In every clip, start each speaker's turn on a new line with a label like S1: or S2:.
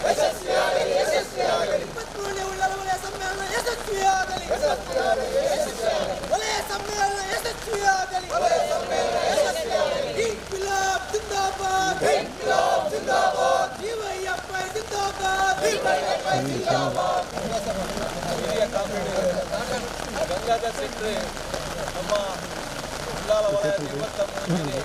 S1: ಯಶಸ್ವಿಯಾಗಲಿ. 23ನೇ ಉಳ್ಳಾಲ ವಲಯ ಸಮ್ಮೇಳನ ಯಶಸ್ವಿಯಾಗಲಿ. ವಲಯ ಸಮ್ಮೇಳನ ಯಶಸ್ವಿಯಾಗಲಿ. ಇನ್ಕಿಲಾಬ್ ಜಿಂದಾಬಾದ್. ಡಿವೈಎಫ್ಐ ಜಿಂದಾಬಾದ್.
S2: ಹಿರಿಯ ಕಾಮ್ರೇಡ್ ಗಂಗಾಧರ್ ಶೆಟ್ಟರೆ ನಮ್ಮ ಉಳ್ಳಾಲ ವಲಯದ 23ನೇ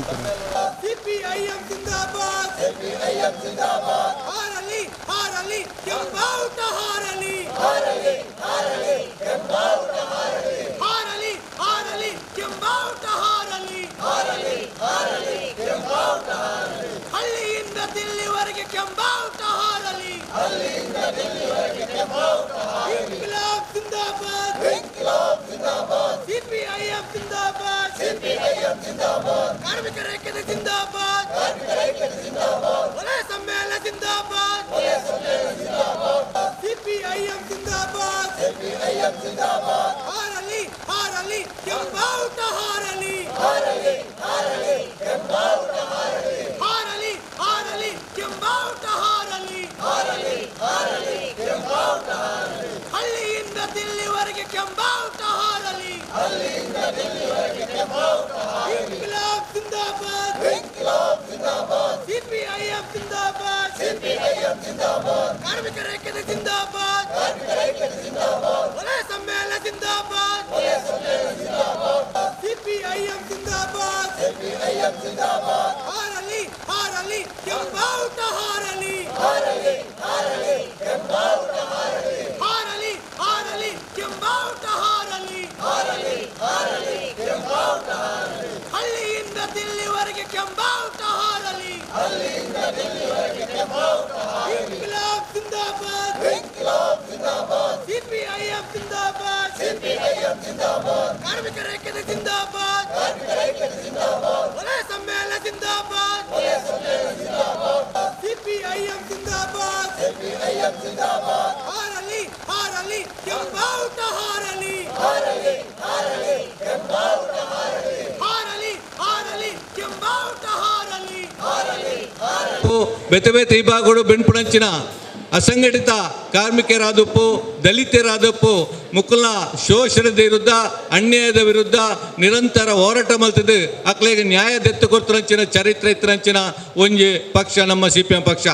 S2: ಸಮ್ಮೇಳನ.
S1: ಸಿಪಿಐಎಂ ಜಿಂದಾಬಾದ್. ಸಿಪಿಐಎಂ ಜಿಂದಾಬಾದ್. ಹಾರಲಿ ಹಾರಲಿ ಕೆಂಬಾವುಟ ಹಾರಲಿ. ಹಾರಲಿ ಹಾರಲಿ ಕೆಂಬಾವುಟ ಹಾರಲಿ. ಹಾರಲಿ ಹಾರಲಿ ಕೆಂಬಾವುಟ ಹಾರಲಿ. ಹಾರಲಿ ಹಾರಲಿ ಕೆಂಬಾವುಟ ಹಾರಲಿ. ಹಳ್ಳಿಯಿಂದ ದಿಲ್ಲಿವರೆಗೆ ಕೆಂಬಾವುಟ ಹಾರಲಿ. ಹಳ್ಳಿಯಿಂದ ದಿಲ್ಲಿವರೆಗೆ ಕೆಂಬಾವುಟ ಹಾರಲಿ. ಇನ್ಕಿಲಾಬ್ ಜಿಂದಾಬಾದ್. ಇನ್ಕಿಲಾಬ್ ಜಿಂದಾಬಾದ್. ಸಿಪಿಐಎಂ ಜಿಂದಾಬಾದ್. ಸಿಪಿಐಎಂ ಜಿಂದಾಬಾದ್. ಕಾರ್ಮಿಕರ ಐಕ್ಯತೆ ಜಿಂದಾಬಾದ್. ಕಾರ್ಮಿಕರ ಐಕ್ಯತೆ ಜಿಂದಾಬಾದ್. ವಲಯ ಸಮ್ಮೇಳನ ಜಿಂದಾಬಾದ್. ವಲಯ ಸಮ್ಮೇಳನ ಜಿಂದಾಬಾದ್. ಸಿಪಿಐಎಂ ಜಿಂದಾಬಾದ್. ಸಿಪಿಐಎಂ ಜಿಂದಾಬಾದ್. ಹಾರಲಿ ಹಾರಲಿ ಕೆಂಬಾವುಟ ಹಾರಲಿ. ಹಾರಲಿ ಹಾರಲಿ ಕೆಂಬಾವುಟ ಹಾರಲಿ. ಹಾರಲಿ ಹಾರಲಿ ಕೆಂಬಾವುಟ ಹಾರಲಿ. ಹಾರಲಿ ಹಾರಲಿ ಕೆಂಬಾವುಟ ಹಾರಲಿ. ಹಳ್ಳಿಯಿಂದ ದಿಲ್ಲಿವರೆಗೆ ಕೆಂಬಾವುಟ ಹಾರಲಿ. ಹಳ್ಳಿಯಿಂದ ದಿಲ್ಲಿವರೆಗೆ ಕೆಂಬಾವುಟ ಹಾರಲಿ. ಇನ್ಕಿಲಾಬ್ ಜಿಂದಾಬಾದ್. ಇನ್ಕಿಲಾಬ್ ಜಿಂದಾಬಾದ್. ಸಿಪಿಐಎಂ ಜಿಂದಾಬಾದ್. ಸಿಪಿಐಎಂ ಜಿಂದಾಬಾದ್. ಕಾರ್ಮಿಕರ ಐಕ್ಯತೆ ಜಿಂದಾಬಾದ್. ಕಾರ್ಮಿಕರ ಐಕ್ಯತೆ ಜಿಂದಾಬಾದ್. ವಲಯ ಸಮ್ಮೇಳನ ಜಿಂದಾಬಾದ್. ವಲಯ ಸಮ್ಮೇಳನ ಜಿಂದಾಬಾದ್. ಸಿಪಿಐಎಂ ಜಿಂದಾಬಾದ್. ಸಿಪಿಐಎಂ ಜಿಂದಾಬಾದ್. ಹಾರಲಿ ಹಾರಲಿ ಕೆಂಬಾವುಟ ಹಾರಲಿ. ಹಾರಲಿ ಹಾರಲಿ ಕೆಂಬಾವುಟ ಹಾರಲಿ. ಹಾರಲಿ ಹಾರಲಿ ಕೆಂಬಾವುಟ ಹಾರಲಿ. ಹಾರಲಿ ಹಾರಲಿ ಕೆಂಬಾವುಟ ಹಾರಲಿ. ಹಳ್ಳಿಯಿಂದ ದಿಲ್ಲಿವರೆಗೆ ಕೆಂಬಾವುಟ ಹಾರಲಿ. ಹಳ್ಳಿಯಿಂದ ದಿಲ್ಲಿವರೆಗೆ ಕೆಂಬಾವುಟ ಹಾರಲಿ. ಇನ್ಕಿಲಾಬ್ ಜಿಂದಾಬಾದ್. ಇನ್ಕಿಲಾಬ್ ಜಿಂದಾಬಾದ್. ಸಿಪಿಐಎಂ ಜಿಂದಾಬಾದ್. ಸಿಪಿಐಎಂ ಜಿಂದಾಬಾದ್. ಕಾರ್ಮಿಕರ ಐಕ್ಯತೆ ಜಿಂದಾಬಾದ್. ಕಾರ್ಮಿಕರ ಐಕ್ಯತೆ ಜಿಂದಾಬಾದ್. ವಲಯ ಸಮ್ಮೇಳನ ಜಿಂದಾಬಾದ್. ವಲಯ ಸಮ್ಮೇಳನ ಜಿಂದಾಬಾದ್. ಸಿಪಿಐಎಂ ಜಿಂದಾಬಾದ್. ಸಿಪಿಐಎಂ ಜಿಂದಾಬಾದ್. ಹಾರಲಿ ಹಾರಲಿ ಕೆಂಬಾವುಟ ಹಾರಲಿ. ಹಾರಲಿ ಹಾರಲಿ ಕೆಂಬಾವುಟ ಹಾರಲಿ. ಹಾರಲಿ ಹಾರಲಿ ಕೆಂಬಾವುಟ ಹಾರಲಿ. ಹಾರಲಿ.
S3: ಬೇತೆ ಬೇತೆ ವಿಭಾಗಗಳು ಬೆನ್ಪುಣಂಚಿನ ಅಸಂಘಟಿತ ಕಾರ್ಮಿಕರಾದಪ್ಪು, ದಲಿತರಾದಪ್ಪು ಮುಕ್ಕುಲ್ನ ಶೋಷಣದ ವಿರುದ್ಧ, ಅನ್ಯಾಯದ ವಿರುದ್ಧ ನಿರಂತರ ಹೋರಾಟ ಮಲ್ತದ್ದು, ಅಕ್ಲೆಗೆ ನ್ಯಾಯ ದೆತ್ತು ಕೊರ್ತರಂಚಿನ ಚರಿತ್ರೆ ಇತ್ತರಂಚಿನ ಒಂಜಿ ಪಕ್ಷ ನಮ್ಮ ಸಿಪಿಎಂ ಪಕ್ಷ.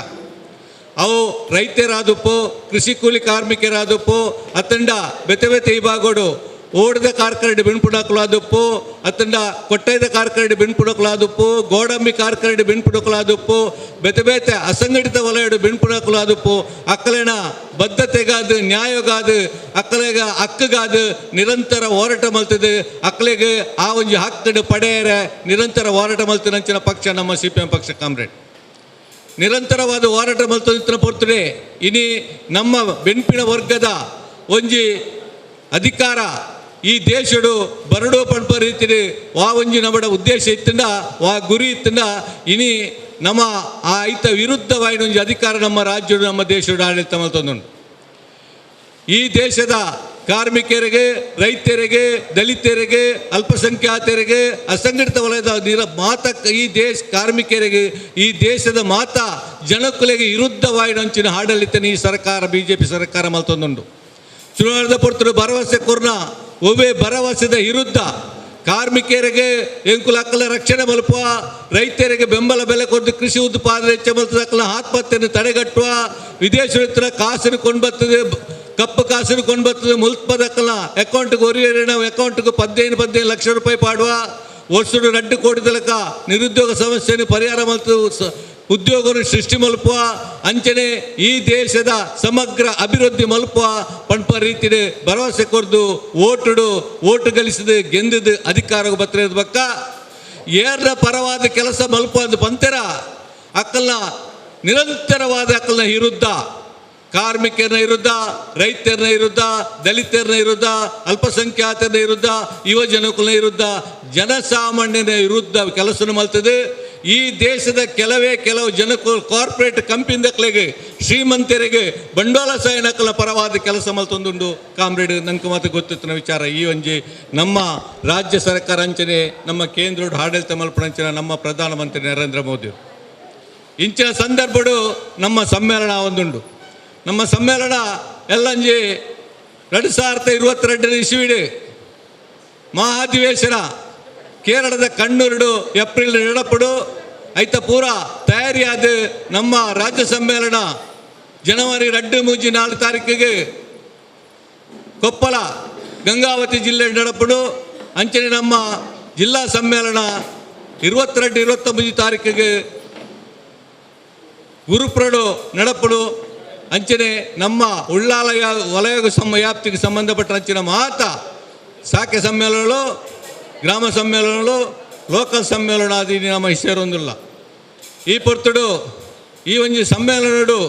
S3: ಅವು ರೈತರಾದಪ್ಪು, ಕೃಷಿ ಕೂಲಿ ಕಾರ್ಮಿಕರಾದಪ್ಪು, ಅತ್ತಂಡ ಬೇತೆ ಬೇತೆ ವಿಭಾಗಗಳು ಓಡದ ಕಾರ್ಕರಡಿ ಬೆನ್ಪುಡಕಲಾದಪ್ಪು, ಅತ್ತಂಡ ಕೊಟ್ಟೈದ ಕಾರ್ಕರಡಿ ಬೆನ್ಪುಡಕಲಾದಪ್ಪು, ಗೋಡಂಬಿ ಕಾರ್ಕರಡಿ ಬೆನ್ಪುಡಕಲಾದಪ್ಪು, ಬೇತೆ ಬೇತೆ ಅಸಂಘಟಿತ ವಲಯಡು ಬೆನ್ಪುಡಕಲಾದಪ್ಪು, ಅಕ್ಕಲೆನ ಬದ್ಧತೆಗಾದ, ನ್ಯಾಯಗಾದ, ಅಕ್ಕಲೆಗ ಹಕ್ಕುಗಾದ ನಿರಂತರ ಹೋರಾಟ ಮಲ್ತದೆ. ಅಕ್ಕಲೆಗೆ ಆ ಒಂಜಿ ಹಕ್ಕಡು ಪಡೆಯರೆ ನಿರಂತರ ಹೋರಾಟ ಮಲ್ತಿನಂಚಿನ ಪಕ್ಷ ನಮ್ಮ ಸಿಪಿಎಂ ಪಕ್ಷ. ಕಾಮ್ರೇಡ್, ನಿರಂತರವಾದ ಹೋರಾಟ ಮಲ್ತೊಂದಿತ್ತಿನ ಪೊರ್ತುಡೆ ಇನಿ ನಮ್ಮ ಬೆನ್ಪಿನ ವರ್ಗದ ಒಂಜಿ ಅಧಿಕಾರ ಈ ದೇಶಡು ಬರಡೋ ಪನ್ಪ ರೀತಿಡು ವಾ ಒಂಜಿ ನಮ್ಮಡ ಉದ್ದೇಶ ಇತ್ತಂಡ, ವಾ ಗುರಿ ಇತ್ತಂಡ, ಇನಿ ನಮ್ಮ ಆ ಐತ ವಿರುದ್ಧವಾಯಿನ ಒಂಜಿ ಅಧಿಕಾರ ನಮ್ಮ ರಾಜ್ಯಡು, ನಮ್ಮ ದೇಶಡು ಆಡಳಿತ ಮಲ್ತೊಂದುಂಡು. ಈ ದೇಶದ ಕಾರ್ಮಿಕರಿಗೆ, ರೈತರಿಗೆ, ದಲಿತರಿಗೆ, ಅಲ್ಪಸಂಖ್ಯಾತರಿಗೆ, ಅಸಂಘಟಿತ ವಲಯದ ನಿರ ಮಾತ ಈ ದೇಶ ಕಾರ್ಮಿಕರಿಗೆ, ಈ ದೇಶದ ಮಾತಾ ಜನಕುಲೆಗೆ ವಿರುದ್ಧವಾಯಿನಂಚಿನ ಆಡಳಿತನ ಈ ಸರ್ಕಾರ, ಬಿಜೆಪಿ ಸರ್ಕಾರ ಮಲ್ತೊಂದುಂಡು. ಚುನಾವಣೆ ಪೊರ್ತುಡು ಭರವಸೆ ಕೊರ್ನ ಒವ್ವೇ ಭರವಸೆದ ವಿರುದ್ಧ, ಕಾರ್ಮಿಕರಿಗೆ ಎಂಕುಲು ಅಕ್ಕಲ ರಕ್ಷಣೆ ಮಲ್ಪುವ, ರೈತರಿಗೆ ಬೆಂಬಲ ಬೆಲೆ ಕೊಟ್ಟು ಕೃಷಿ ಉತ್ಪಾದನೆ ಹೆಚ್ಚ ಮಲ್ತದ, ಅಕ್ಕಲ ಆತ್ಮಹತ್ಯೆಯನ್ನು ತಡೆಗಟ್ಟುವ, ವಿದೇಶ ಕಾಸನ್ನು ಕೊಂಡು ಬರ್ತದೆ, ಕಪ್ಪು ಕಾಸನ್ನು ಕೊಂಡು ಬರ್ತದೆ, ಮುಲ್ಪದಕ್ಕಲ ಅಕೌಂಟ್ಗೆ ಒರಿಯರಿನ ಅಕೌಂಟ್ಗೆ 15 15 ಲಕ್ಷ ರೂಪಾಯಿ ಪಾಡುವ, ವರ್ಷಡು 2 ಕೋಟಿ ತನಕ ನಿರುದ್ಯೋಗ ಸಮಸ್ಯೆಯನ್ನು ಪರಿಹಾರ ಮಲ್ತು ಉದ್ಯೋಗವನ್ನು ಸೃಷ್ಟಿ ಮಲ್ಪುವ, ಅಂಚನೆ ಈ ದೇಶದ ಸಮಗ್ರ ಅಭಿವೃದ್ಧಿ ಮಲ್ಪುವ ಪನ್ಪ ರೀತಿಡ್ ಭರವಸೆ ಕೊರ್ದು ಓಟುಡು ಓಟು ಗಳಿಸಿದ ಗೆಂದಿದ್ದು ಅಧಿಕಾರ ಬತ್ತಿನ ಬಕ್ಕ ಏರ್ನ ಪರವಾದ ಕೆಲಸ ಮಲ್ಪ ಅಂದ್ ಪಂತೆರ ಅಕ್ಕಲ್ನ ನಿರಂತರವಾದ ಅಕ್ಕಲ್ನ ವಿರುದ್ಧ, ಕಾರ್ಮಿಕರನ ವಿರುದ್ಧ, ರೈತರನ ವಿರುದ್ಧ, ದಲಿತರನ ವಿರುದ್ಧ, ಅಲ್ಪಸಂಖ್ಯಾತರ ವಿರುದ್ಧ, ಯುವ ಜನಕುಲ ವಿರುದ್ಧ, ಜನಸಾಮಾನ್ಯನ ವಿರುದ್ಧ ಕೆಲಸ ಮಲ್ತದೆ. ಈ ದೇಶದ ಕೆಲವೇ ಕೆಲವು ಜನಕ್ಕೂ, ಕಾರ್ಪೊರೇಟ್ ಕಂಪನಿದಕ್ಲೆಗೆ, ಶ್ರೀಮಂತರಿಗೆ, ಬಂಡವಾಳಶಾಹಿನಕಲ ಪರವಾದ ಕೆಲಸ ಮಲ್ತೊಂದುಂಡು. ಕಾಮ್ರೇಡ್, ನಂಗೆ ಮಾತು ಗೊತ್ತಿತ್ತಿನ ವಿಚಾರ. ಈ ಒಂಜಿ ನಮ್ಮ ರಾಜ್ಯ ಸರ್ಕಾರ ಅಂಚನೆ ನಮ್ಮ ಕೇಂದ್ರ ಆಡಳಿತ ಮಲ್ಪುನಂಚಿನ ನಮ್ಮ ಪ್ರಧಾನಮಂತ್ರಿ ನರೇಂದ್ರ ಮೋದಿ. ಇಂಚಿನ ಸಂದರ್ಭಡು ನಮ್ಮ ಸಮ್ಮೇಳನ ಒಂದುಂಡು. ನಮ್ಮ ಸಮ್ಮೇಳನ ಎಲ್ಲಂಜಿ 2022 ಇಸ್ವಿಡು ಮಹಾಧಿವೇಶನ ಕೇರಳದ ಕಣ್ಣೂರುಡು ಏಪ್ರಿಲ್ ನಡಪಡು ಐತ ಪೂರ ತಯಾರಿಯಾದ ನಮ್ಮ ರಾಜ್ಯ ಸಮ್ಮೇಳನ ಜನವರಿ 2, 3, 4 ತಾರೀಕಿಗೆ ಕೊಪ್ಪಳ ಗಂಗಾವತಿ ಜಿಲ್ಲೆ ನಡಪಡು. ಅಂಚನೆ ನಮ್ಮ ಜಿಲ್ಲಾ ಸಮ್ಮೇಳನ 22, 29 ತಾರೀಕಿಗೆ ಗುರುಪ್ರಡು ನಡಪಡು. ಅಂಚನೆ ನಮ್ಮ ಉಳ್ಳಾಲ ವಲಯ ವ್ಯಾಪ್ತಿಗೆ ಸಂಬಂಧಪಟ್ಟ ಅಂಚಿನ ಮಾತ ಶಾಖೆ ಸಮ್ಮೇಳನಗಳು, ಗ್ರಾಮ ಸಮ್ಮೇಳನಗಳು, ಲೋಕಲ್ ಸಮ್ಮೇಳನ ಆದಿ ನಮ್ಮ ಸೇರೊಂದಿಲ್ಲ. ಈ ಪೊರ್ತುಡು ಈ ಒಂಜಿ ಸಮ್ಮೇಳನಡು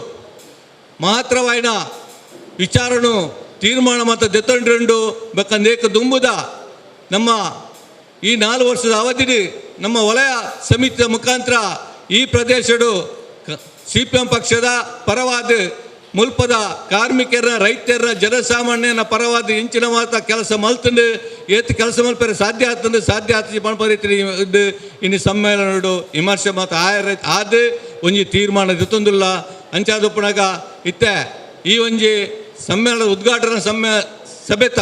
S3: ಮಾತ್ರವಾಯಿನ ವಿಚಾರನು ತೀರ್ಮಾನ ಮತ್ತು ದೆತ್ತೊಂಡು ಬೇಕಂದೇಕ ದುಂಬುದ ನಮ್ಮ ಈ 4 ವರ್ಷದ ಅವಧಿ ನಮ್ಮ ವಲಯ ಸಮಿತಿಯ ಮುಖಾಂತರ ಈ ಪ್ರದೇಶಡು ಸಿಪಿಎಂ ಪಕ್ಷದ ಪರವಾದ ಮುಲ್ಪದ ಕಾರ್ಮಿಕರ, ರೈತರ, ಜನಸಾಮಾನ್ಯನ ಪರವಾದ ಇಂಚಿನ ಮಾತ ಕೆಲಸ ಮಲ್ತಂದು ಏತ್ ಕೆಲಸ ಮಲ್ಪರೆ ಸಾಧ್ಯ ಆಗ್ತದೆ, ಸಾಧ್ಯ ಆಗ್ತದೆ ಪಣಪರಿತಿ ಇನ್ನು ಸಮ್ಮೇಳನಡು ವಿಮರ್ಶೆ ಮಾತ ಆಯ ಆದ ಒಂಜಿ ತೀರ್ಮಾನ ದೆತ್ತೊಂದುಲ್ಲ. ಅಂಚಾದುಪ್ಪುನಗ ಇತ್ತೆ ಈ ಒಂಜಿ ಸಮ್ಮೇಳನದ ಉದ್ಘಾಟನಾ ಸಭೆತ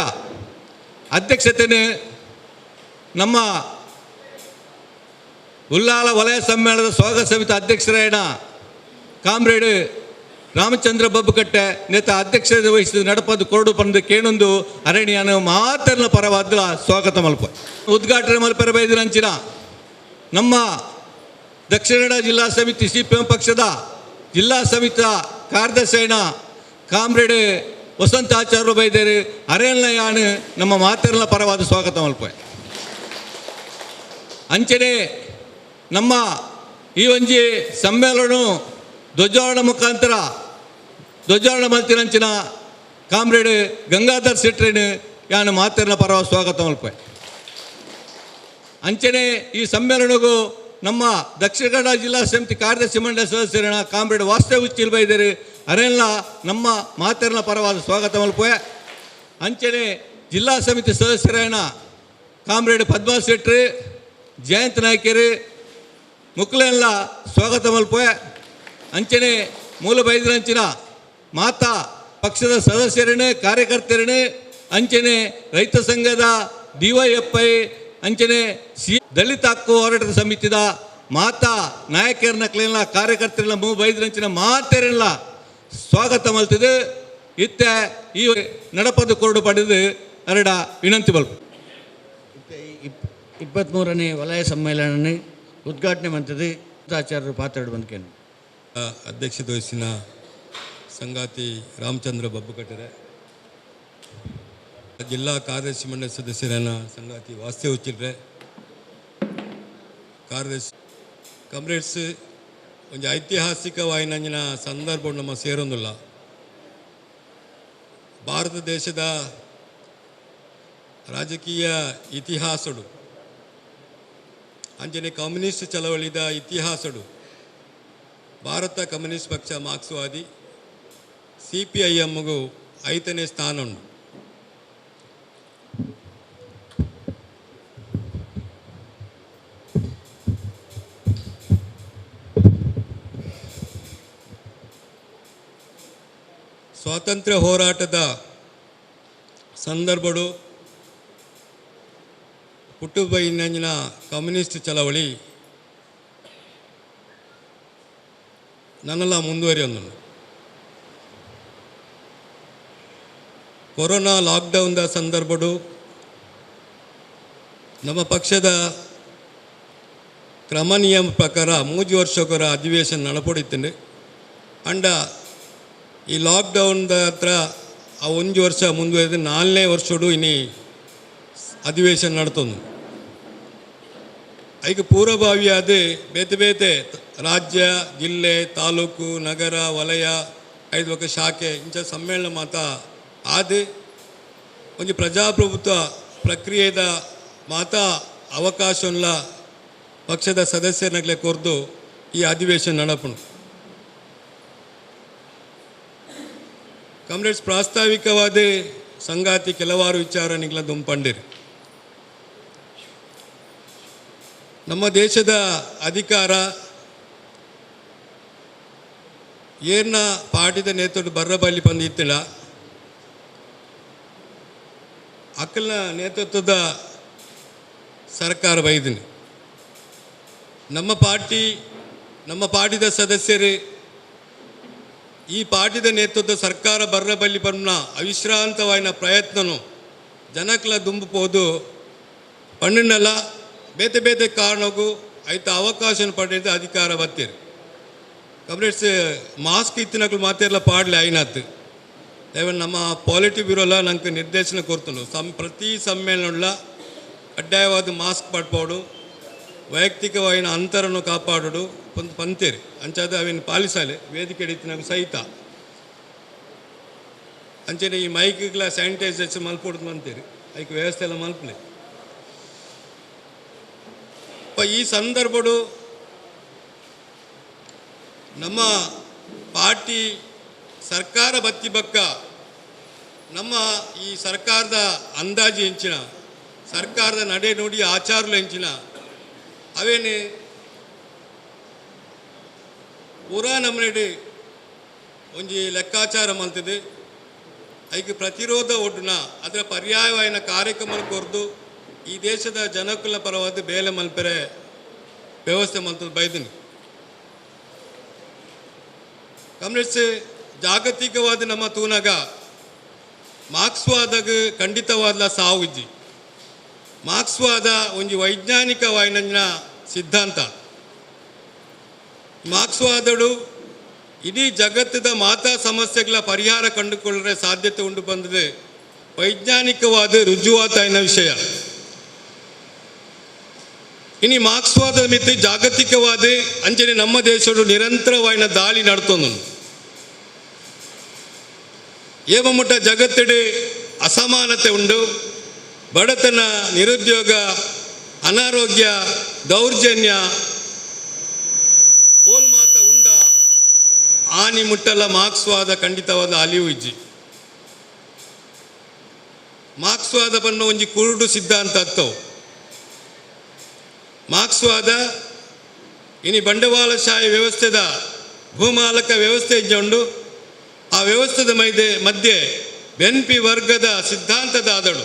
S3: ಅಧ್ಯಕ್ಷತೆನೆ ನಮ್ಮ ಉಲ್ಲಾಲ ವಲಯ ಸಮ್ಮೇಳನದ ಸ್ವಾಗತ ಸಮಿತಿ ಅಧ್ಯಕ್ಷರಾಯಣ ಕಾಮ್ರೇಡ್ ರಾಮಚಂದ್ರ ಬಬ್ಬುಕಟ್ಟೆ ನೇತ ಅಧ್ಯಕ್ಷತೆ ವಹಿಸಿದ ನಡಪದು ಕೊರಡು ಪಂದು ಕೇಣೊಂದು ಅರಣ್ಯನ ಮಾತರ್ನ ಪರವಾದ ಸ್ವಾಗತ ಮಲ್ಪ. ಉದ್ಘಾಟನೆ ಮಲ್ಪೆರ ಬೈದಿರಂಚಿನ ನಮ್ಮ ದಕ್ಷಿಣ ಕನ್ನಡ ಜಿಲ್ಲಾ ಸಮಿತಿ ಸಿಪಿಎಂ ಪಕ್ಷದ ಜಿಲ್ಲಾ ಸಮಿತಿಯ ಕಾರ್ಯದರ್ಶಿಯಣ ಕಾಮ್ರೇಡ್ ವಸಂತ ಆಚಾರ್ಯ ಬೈದೇರು ಅರಣ್ಯಯಾನು ನಮ್ಮ ಮಾತರ್ನ ಪರವಾದ ಸ್ವಾಗತ ಮಲ್ಪ. ಅಂಚನೆ ನಮ್ಮ ಈ ಒಂಜಿ ಸಮ್ಮೇಳನ ಧ್ವಜಾರೋಹಣ ಮುಖಾಂತರ ಧ್ವಜಾರೋಹಣ ಮಲ್ತಿನಂಚಿನ ಕಾಮ್ರೇಡ್ ಗಂಗಾಧರ್ ಶೆಟ್ರೇನು ಯಾನು ಮಾತರ್ನ ಪರವ ಸ್ವಾಗತ ಮಲ್ಪ. ಅಂಚನೆ ಈ ಸಮ್ಮೇಳನಗೂ ನಮ್ಮ ದಕ್ಷಿಣ ಕನ್ನಡ ಜಿಲ್ಲಾ ಸಮಿತಿ ಕಾರ್ಯದರ್ಶಿ ಮಂಡಳಿ ಸದಸ್ಯರಣ ಕಾಮ್ರೇಡ್ ವಾಸ್ತವ ಉಚ್ಚಿಲ್ ಬೈದರು ಅರೆಲ್ಲ ನಮ್ಮ ಮಾತರ್ನ ಪರವಾದ ಸ್ವಾಗತ ಮಲ್ಪೆ. ಅಂಚನೆ ಜಿಲ್ಲಾ ಸಮಿತಿ ಸದಸ್ಯರೇನ ಕಾಮ್ರೇಡ್ ಪದ್ಮಾ ಶೆಟ್ರಿ, ಜಯಂತ್ ನಾಯ್ಕರು ಮುಕ್ಲೆಲ್ಲ ಸ್ವಾಗತ ಮಲ್ಪೆ. ಅಂಚನೆ ಮೂಲ ಬೈದಿರಂಚಿನ ಮಾತಾ ಪಕ್ಷದ ಸದಸ್ಯರನ್ನು, ಕಾರ್ಯಕರ್ತರನ್ನು, ಅಂಚನೆ ರೈತ ಸಂಘದ ಡಿವೈಎಫ್ಐ, ಅಂಚನೆ ಸಿ ದಲಿತ ಹಕ್ಕು ಹೋರಾಟದ ಸಮಿತಿದ ಮಾತಾ ನಾಯಕರನ್ನ ಕ್ಲೇನ ಕಾರ್ಯಕರ್ತರನ್ನ ಮೂ ಬೈದಿರಂಚಿನ ಮಾತೆರೆಲ್ಲ ಸ್ವಾಗತ ಮಲ್ತಿದ್ದು ಇತ್ತೆ ಈ ನಡಪದ ಕೊರಡು ಪಡೆದು ಅರಡ ವಿನಂತಿ ಬಲ್ಪ.
S4: 23ನೇ ವಲಯ ಸಮ್ಮೇಳನ ಉದ್ಘಾಟನೆ ಮಂತದ್ದು ಆಚಾರ್ಯರು ಪಾತ್ರ ಬಂದ್ಕೇನು.
S5: ಅಧ್ಯಕ್ಷತೆ ವಹಿಸಿನ ಸಂಗಾತಿ ರಾಮಚಂದ್ರ ಬಬ್ಬುಕಟ್ಟರೆ, ಜಿಲ್ಲಾ ಕಾರ್ಯದರ್ಶಿ ಮಂಡಳಿ ಸದಸ್ಯರಾದ ಸಂಗಾತಿ ವಾಸ್ತವ ಉಚ್ಚಿಲ್ರೆ, ಕಾರ್ಯದರ್ಶಿ ಕಾಮ್ರೇಡ್ಸ್, ಒಂಜಿ ಐತಿಹಾಸಿಕವಾಯಿನಂಚಿನ ಸಂದರ್ಭ ನಮ್ಮ ಸೇರೊಂದಿಲ್ಲ. ಭಾರತ ದೇಶದ ರಾಜಕೀಯ ಇತಿಹಾಸಡು ಅಂಚನೆ ಕಮ್ಯುನಿಸ್ಟ್ ಚಳವಳಿದ ಇತಿಹಾಸಡು ಭಾರತ ಕಮ್ಯುನಿಸ್ಟ್ ಪಕ್ಷ ಮಾರ್ಕ್ಸ್ವಾದಿ ಸಿಪಿಐಎಮ್ಗೂ 5ನೇ ಸ್ಥಾನ ಉಂಟು. ಸ್ವಾತಂತ್ರ್ಯ ಹೋರಾಟದ ಸಂದರ್ಭಡು ಪುಟ್ಟುಬೈನಂಜಿನ ಕಮ್ಯುನಿಸ್ಟ್ ಚಳವಳಿ ನನ್ನೆಲ್ಲ ಮುಂದುವರಿಯೊಂದು. ಕೊರೋನಾ ಲಾಕ್ಡೌನ್ದ ಸಂದರ್ಭಡು ನಮ್ಮ ಪಕ್ಷದ ಕ್ರಮ ನಿಯಮ ಪ್ರಕಾರ 3 ವರ್ಷಕ್ಕೊರ ಅಧಿವೇಶನ ನಡಪಡಿತ್ತಂಡು. ಅಂಡ ಈ ಲಾಕ್ಡೌನ್ದ ಹತ್ರ ಆ 1 ವರ್ಷ ಮುಂದುವರೆದು 4ನೇ ವರ್ಷಡು ಇನಿ ಅಧಿವೇಶನ ನಡ್ತೊಂದು. ಐಕ್ ಪೂರ್ವಭಾವಿಯಾದ ಬೇತೆ ಬೇತೆ ರಾಜ್ಯ, ಜಿಲ್ಲೆ, ತಾಲೂಕು, ನಗರ, ವಲಯ, ಐದು ఒక ಶಾಖೆ ಇಂಚ ಸಮ್ಮೇಳನ ಮಾತ ಆದ ಒಂಜಿ ಪ್ರಜಾಪ್ರಭುತ್ವ ಪ್ರಕ್ರಿಯೆದ ಮಾತಾ ಅವಕಾಶನ್ಲ ಪಕ್ಷದ ಸದಸ್ಯರನ್ನಗ್ಲೆ ಕೊರ್ದು ಈ ಅಧಿವೇಶನ ನಡಪುಂಡು. ಕಾಮ್ರೇಡ್ಸ್, ಪ್ರಾಸ್ತಾವಿಕವಾದ ಸಂಗಾತಿ ಕೆಲವಾರು ವಿಚಾರ ನಿಗ್ಲ ದುಂಪಂಡಿರಿ. ನಮ್ಮ ದೇಶದ ಅಧಿಕಾರ ಏರ್ನ ಪಾರ್ಟಿದ ನೇತೃತ್ವ ಬರ್ರಬಲ್ಲಿ ಪಂದು ಇತ್ತಿಲ್ಲ ಅಕ್ಕಲ್ನ ನೇತೃತ್ವದ ಸರ್ಕಾರ ಬೈದಿನಿ. ನಮ್ಮ ಪಾರ್ಟಿ, ನಮ್ಮ ಪಾರ್ಟಿದ ಸದಸ್ಯರು ಈ ಪಾರ್ಟಿದ ನೇತೃತ್ವ ಸರ್ಕಾರ ಬರ್ರಬಲ್ಲಿ ಪನ್ನ ಅವಿಶ್ರಾಂತವಾಯಿನ ಪ್ರಯತ್ನನು ಜನಕ್ಲ ದುಂಬು ಪೋದು ಪಣ್ಣಲ್ಲ ಬೇತೆ ಬೇತೆ ಕಾರಣಕ್ಕೂ ಐತ ಅವಕಾಶ ಪಡೆದು ಅಧಿಕಾರ ಬತ್ತೀರಿ. ಕಮ್ರೇಡ್ಸ್, ಮಾಸ್ಕ್ ಇತ್ತಿನಕ್ಲು ಮಾತೆರ್ಲ ಪಾಡ್ಲೆ ಐನಾತ್. ದಯವ ನಮ್ಮ ಪಾಲಿಟಿ ಬ್ಯೂರೋಲ ನಂಗೆ ನಿರ್ದೇಶನ ಕೊಡ್ತುಂಡು, ಪ್ರತಿ ಸಮ್ಮೇಳನಲ್ಲ ಕಡ್ಡಾಯವಾದ ಮಾಸ್ಕ್ ಪಾಡ್ಪೋಡು, ವೈಯಕ್ತಿಕವಾಯಿನ ಅಂತರನ್ನು ಕಾಪಾಡೋಡು ಒಂದು ಪಂತೇರಿ ಅಂಚಾದ ಅವೇನು ಪಾಲಿಸಾಲೆ ವೇದಿಕೆ ಇತ್ತಿನಕು ಸಹಿತ. ಅಂಚನೆ ಈ ಮೈಕ್ಗಳ ಸ್ಯಾನಿಟೈಸೇಷನ್ ಮಲ್ಪೊಡ್ದು ಮಂತೇರಿ, ಐಕ್ ವ್ಯವಸ್ಥೆ ಎಲ್ಲ ಮಲ್ಪಲೆ. ಈ ಸಂದರ್ಭಡು ನಮ್ಮ ಪಾರ್ಟಿ ಸರ್ಕಾರ ಬತ್ತಿ ಬಕ್ಕ ನಮ್ಮ ಈ ಸರ್ಕಾರದ ಅಂದಾಜು ಹೆಂಚಿನ, ಸರ್ಕಾರದ ನಡೆ ನುಡಿ ಆಚಾರಲು ಹೆಂಚಿನ ಅವೇನೆ ಪೂರಾ ನಮ್ಮನೆಡೆ ಒಂಜಿ ಲೆಕ್ಕಾಚಾರ ಮಲ್ತದೆ. ಐಕ್ ಪ್ರತಿರೋಧ ಒಡ್ಡುನ ಅದರ ಪರ್ಯಾಯವಾಯಿನ ಕಾರ್ಯಕ್ರಮ ಕೊರ್ದು ಈ ದೇಶದ ಜನಕುಲ ಪರವಾದ ಬೇಲೆ ಮಲ್ಪೆರೆ ವ್ಯವಸ್ಥೆ ಮಲ್ತದ ಬೈದಿನಿ. ಕಮ್ಯುನಿಸ್ಟ್ ಜಾಗತಿಕವಾದ ನಮ್ಮ ತೂನಗ ಮಾರ್ಕ್ಸ್ವಾದಾಗ ಖಂಡಿತವಾದ ಸಾವು ಇಜ್ಜಿ. ಮಾರ್ಕ್ಸ್ವಾದ ಒಂಜಿ ವೈಜ್ಞಾನಿಕವಾಯಿನ ಸಿದ್ಧಾಂತ. ಮಾರ್ಕ್ಸ್ವಾದಡು ಇಡೀ ಜಗತ್ತದ ಮಾತಾ ಸಮಸ್ಯೆಗಳ ಪರಿಹಾರ ಕಂಡುಕೊಳ್ಳರೆ ಸಾಧ್ಯತೆ ಉಂಟು ಬಂದಿದೆ, ವೈಜ್ಞಾನಿಕವಾದ ರುಜುವಾತಾಯಿನ ವಿಷಯ. ಇನಿ ಮಾರ್ಕ್ಸ್ವಾದ ಮಿತಿ ಜಾಗತಿಕವಾದ ಅಂಚನೆ ನಮ್ಮ ದೇಶಡು ನಿರಂತರವಾಯಿನ ದಾಳಿ ನಡ್ತೊಂದು. ಏಮಮುಟ್ಟ ಜಗತ್ತಿಡೆ ಅಸಮಾನತೆ ಉಂಡು, ಬಡತನ, ನಿರುದ್ಯೋಗ, ಅನಾರೋಗ್ಯ, ದೌರ್ಜನ್ಯ ಮಾತ ಉಂಡ ಆನಿ ಮುಟ್ಟಲ ಮಾರ್ಕ್ಸ್ವಾದ ಖಂಡಿತವಾದ ಅಲಿವು ಇಜ್ಜಿ. ಮಾರ್ಕ್ಸ್ವಾದ ಬಣ್ಣ ಒಂಜಿ ಕುರುಡು ಸಿದ್ಧಾಂತ ಅತ್ತವು. ಮಾರ್ಕ್ಸ್ವಾದ ಇನಿ ಬಂಡವಾಳಶಾಹಿ ವ್ಯವಸ್ಥೆದ ಭೂಮಾಲಕ ವ್ಯವಸ್ಥೆ ಇಜ್ಜುಂಡು. ಆ ವ್ಯವಸ್ಥೆದ ಮಧ್ಯೆ ಬೆನ್ಪಿ ವರ್ಗದ ಸಿದ್ಧಾಂತದ ಆದಡು,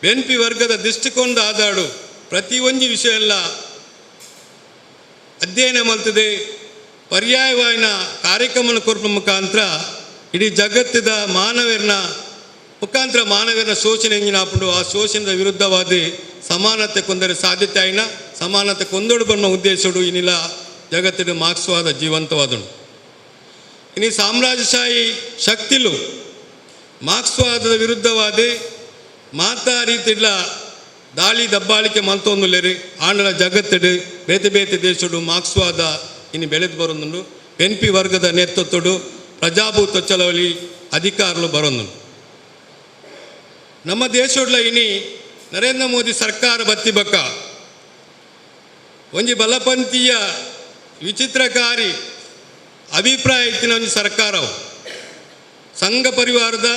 S5: ಬೆನ್ಪಿ ವರ್ಗದ ದೃಷ್ಟಿಕೋನದ ಆದಾಡು ಪ್ರತಿ ಒಂಜಿ ವಿಷಯ ಎಲ್ಲ ಅಧ್ಯಯನ ಮಲ್ತದೆ. ಪರ್ಯಾಯವಾಯಿನ ಕಾರ್ಯಕ್ರಮ ಕೊರ್ಪ ಮುಖಾಂತರ ಇಡೀ ಜಗತ್ತಿದ ಮಾನವರನ್ನ ಮುಖಾಂತರ ಮಾನವರನ್ನ ಶೋಷಣೆ ಎಂಜಿನ ಆಪುಂಡು. ಆ ಶೋಷಣೆದ ವಿರುದ್ಧವಾದ ಸಮಾನತೆ ಕೊಂದರೆ ಸಾಧ್ಯತೆ ಆಯಿನ ಸಮಾನತೆ ಕೊಂದೊಡು ಬಣ್ಣ ಉದ್ದೇಶಡು ಇನ್ನಿಲ್ಲ ಜಗತ್ತಿನ ಮಾರ್ಕ್ಸ್ವಾದ ಜೀವಂತವಾದನು. ಇನ್ನು ಸಾಮ್ರಾಜ್ಯಶಾಹಿ ಶಕ್ತಿಲು ಮಾರ್ಕ್ಸ್ವಾದದ ವಿರುದ್ಧವಾದ ಮಾತಾ ರೀತಿಡ್ಲ ದಾಳಿ ದಬ್ಬಾಳಿಕೆ ಮಲ್ತೊಂದುಲ್ಲೇರಿ. ಆಂಡಲ ಜಗತ್ತಿಡು ಬೇತೆ ಬೇತೆ ದೇಶಡು ಮಾರ್ಕ್ಸ್ವಾದ ಇನ್ನು ಬೆಳೆದು ಬರೊಂದುಂಡು. ಎನ್ ಪಿ ವರ್ಗದ ನೇತೃತ್ವಡು ಪ್ರಜಾಭೂತ್ವ ಚಳವಳಿ ಅಧಿಕಾರಲು ಬರೊಂದುಂಡು. ನಮ್ಮ ದೇಶಡ್ಲ ಇನಿ ನರೇಂದ್ರ ಮೋದಿ ಸರ್ಕಾರ ಬತ್ತಿ ಬಕ್ಕ ಒಂಜಿ ಬಲಪಂಥೀಯ ವಿಚಿತ್ರಕಾರಿ ಅಭಿಪ್ರಾಯ ಇತ್ತಿನ ಒಂಜಿ ಸರ್ಕಾರವು, ಸಂಘ ಪರಿವಾರದ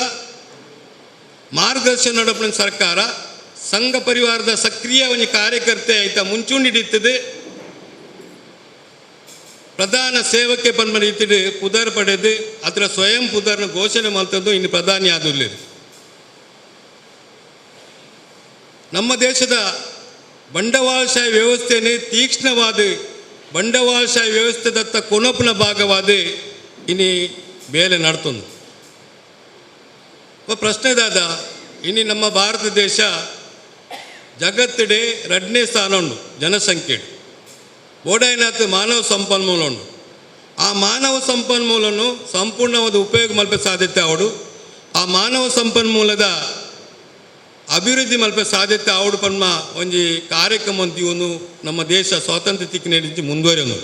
S5: ಮಾರ್ಗದರ್ಶನ ನಡಪಿನ ಸರ್ಕಾರ, ಸಂಘ ಪರಿವಾರದ ಸಕ್ರಿಯ ಒಂಜಿ ಕಾರ್ಯಕರ್ತೆ ಆಯ್ತ ಮುಂಚೂಣಿ ಹಿಡಿತದೆ, ಪ್ರಧಾನ ಸೇವಕೆ ಪನ್ಮ ರೀತಿಡ್ ಪುದರ್ ಪಡೆದು ಅದರ ಸ್ವಯಂ ಪುದರ್ನ ಘೋಷಣೆ ಮಾಡ್ತದ್ದು ಇನ್ನು ಪ್ರಧಾನಿ ಆದುಲ್ಲೇರು. ನಮ್ಮ ದೇಶದ ಬಂಡವಾಳಶಾಹಿ ವ್ಯವಸ್ಥೆನೇ ತೀಕ್ಷ್ಣವಾದ ಬಂಡವಾಳಶಾಹಿ ವ್ಯವಸ್ಥೆದತ್ತ ಕೊನೊಪಿನ ಭಾಗವಾದ ಇನಿ ಬೇಲೆ ನಡ್ತೊಂದು. ಪ್ರಶ್ನೆ ದಾದ, ಇನಿ ನಮ್ಮ ಭಾರತ ದೇಶ ಜಗತ್ತಿಡೆ 2ನೇ ಸ್ಥಾನ ಉಂಡು ಜನಸಂಖ್ಯೆ, ಓಡಾಯಿನಾತ್ ಮಾನವ ಸಂಪನ್ಮೂಲ ಉಂಡು. ಆ ಮಾನವ ಸಂಪನ್ಮೂಲನು ಸಂಪೂರ್ಣವಾದ ಉಪಯೋಗ ಮಲ್ಪೆ ಸಾಧ್ಯತೆ ಆವಡು, ಆ ಮಾನವ ಸಂಪನ್ಮೂಲದ ಅಭಿವೃದ್ಧಿ ಮಲ್ಪೆ ಸಾಧ್ಯತೆ ಆವಡು ಪನ್ಮ ಒಂಜಿ ಕಾರ್ಯಕ್ರಮ ಅಂತೀವನು ನಮ್ಮ ದೇಶ ಸ್ವಾತಂತ್ರ್ಯ ತಿಕ್ಕಿನ ಮುಂದುವರಿಯೋನು.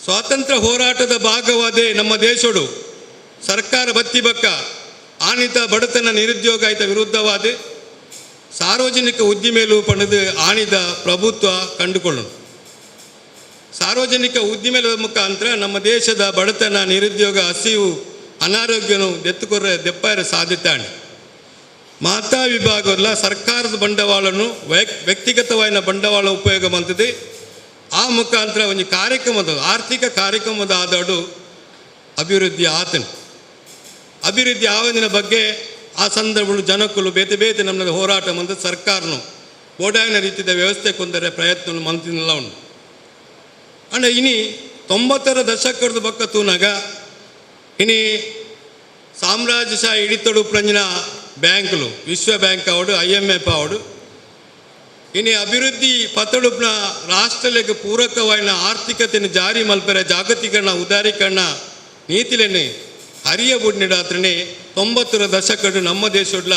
S5: ಸ್ವಾತಂತ್ರ್ಯ ಹೋರಾಟದ ಭಾಗವಾದ ನಮ್ಮ ದೇಶಡು ಸರ್ಕಾರ ಬತ್ತಿ ಬಕ್ಕ ಆನಿತ ಬಡತನ ನಿರುದ್ಯೋಗ ಆಯ್ತ ವಿರುದ್ಧವಾದ ಸಾರ್ವಜನಿಕ ಉದ್ದಿಮೆಲು ಪಣದು ಆಣಿದ ಪ್ರಭುತ್ವ ಕಂಡುಕೊಳ್ಳೋಣ. ಸಾರ್ವಜನಿಕ ಉದ್ದಿಮೆಲ ಮುಖಾಂತರ ನಮ್ಮ ದೇಶದ ಬಡತನ, ನಿರುದ್ಯೋಗ, ಹಸಿವು, ಅನಾರೋಗ್ಯನು ದೆತ್ತುಕೊರ ದೆಪ್ಪಾರ ಸಾಧ್ಯತೆ ಆಣಿ. ಮಾತಾ ವಿಭಾಗವಲ್ಲ ಸರ್ಕಾರದ ಬಂಡವಾಳನು ವ್ಯಕ್ತಿಗತವಾದ ಬಂಡವಾಳ ಉಪಯೋಗ ಮಾಡ್ತದೆ. ಆ ಮುಖಾಂತರ ಒಂದು ಕಾರ್ಯಕ್ರಮದ ಆರ್ಥಿಕ ಕಾರ್ಯಕ್ರಮದ ಆದಾಡು ಅಭಿವೃದ್ಧಿ ಆತನು. ಅಭಿವೃದ್ಧಿ ಆವಂದಿನ ಬಗ್ಗೆ ಆ ಸಂದರ್ಭಗಳು ಜನಕ್ಕಲು ಬೇತೆ ಬೇತೆ ನಮ್ಮದ ಹೋರಾಟ ಮಂದ ಸರ್ಕಾರನು ಬೋಡಾಯಿನ ರೀತಿಯ ವ್ಯವಸ್ಥೆ ಕೊಂದರೆ ಪ್ರಯತ್ನ ಮಂತಿನಲ್ಲ ಉಂಟು. ಅಂಡ ಇನಿ 90ರ ದಶಕದ ಬೊಕ್ಕ ತೂನಗ ಇನಿ ಸಾಮ್ರಾಜ್ಯಶಾಹಿ ಹಿಡಿತಡು ಪ್ರಂಜಿನ ಬ್ಯಾಂಕ್ಲು, ವಿಶ್ವ ಬ್ಯಾಂಕ್ ಆವಡು, ಐಎಂಎಫ್ ಆವಡು, ಇನಿ ಅಭಿವೃದ್ಧಿ ಪತಡುಪ್ನ ರಾಷ್ಟ್ರಲೆಗ್ ಪೂರಕವಾಯಿನ ಆರ್ಥಿಕತೆಯನ್ನು ಜಾರಿ ಮಲ್ಪೆರೆ ಜಾಗತೀಕರಣ, ಉದಾರೀಕರಣ ನೀತಿಲೆನೆ ಹರಿಯ ಬುಡ್ನಿಡಾತ್ರನೆ 90ರ ದಶಕಡು ನಮ್ಮ ದೇಶಡ್ಲ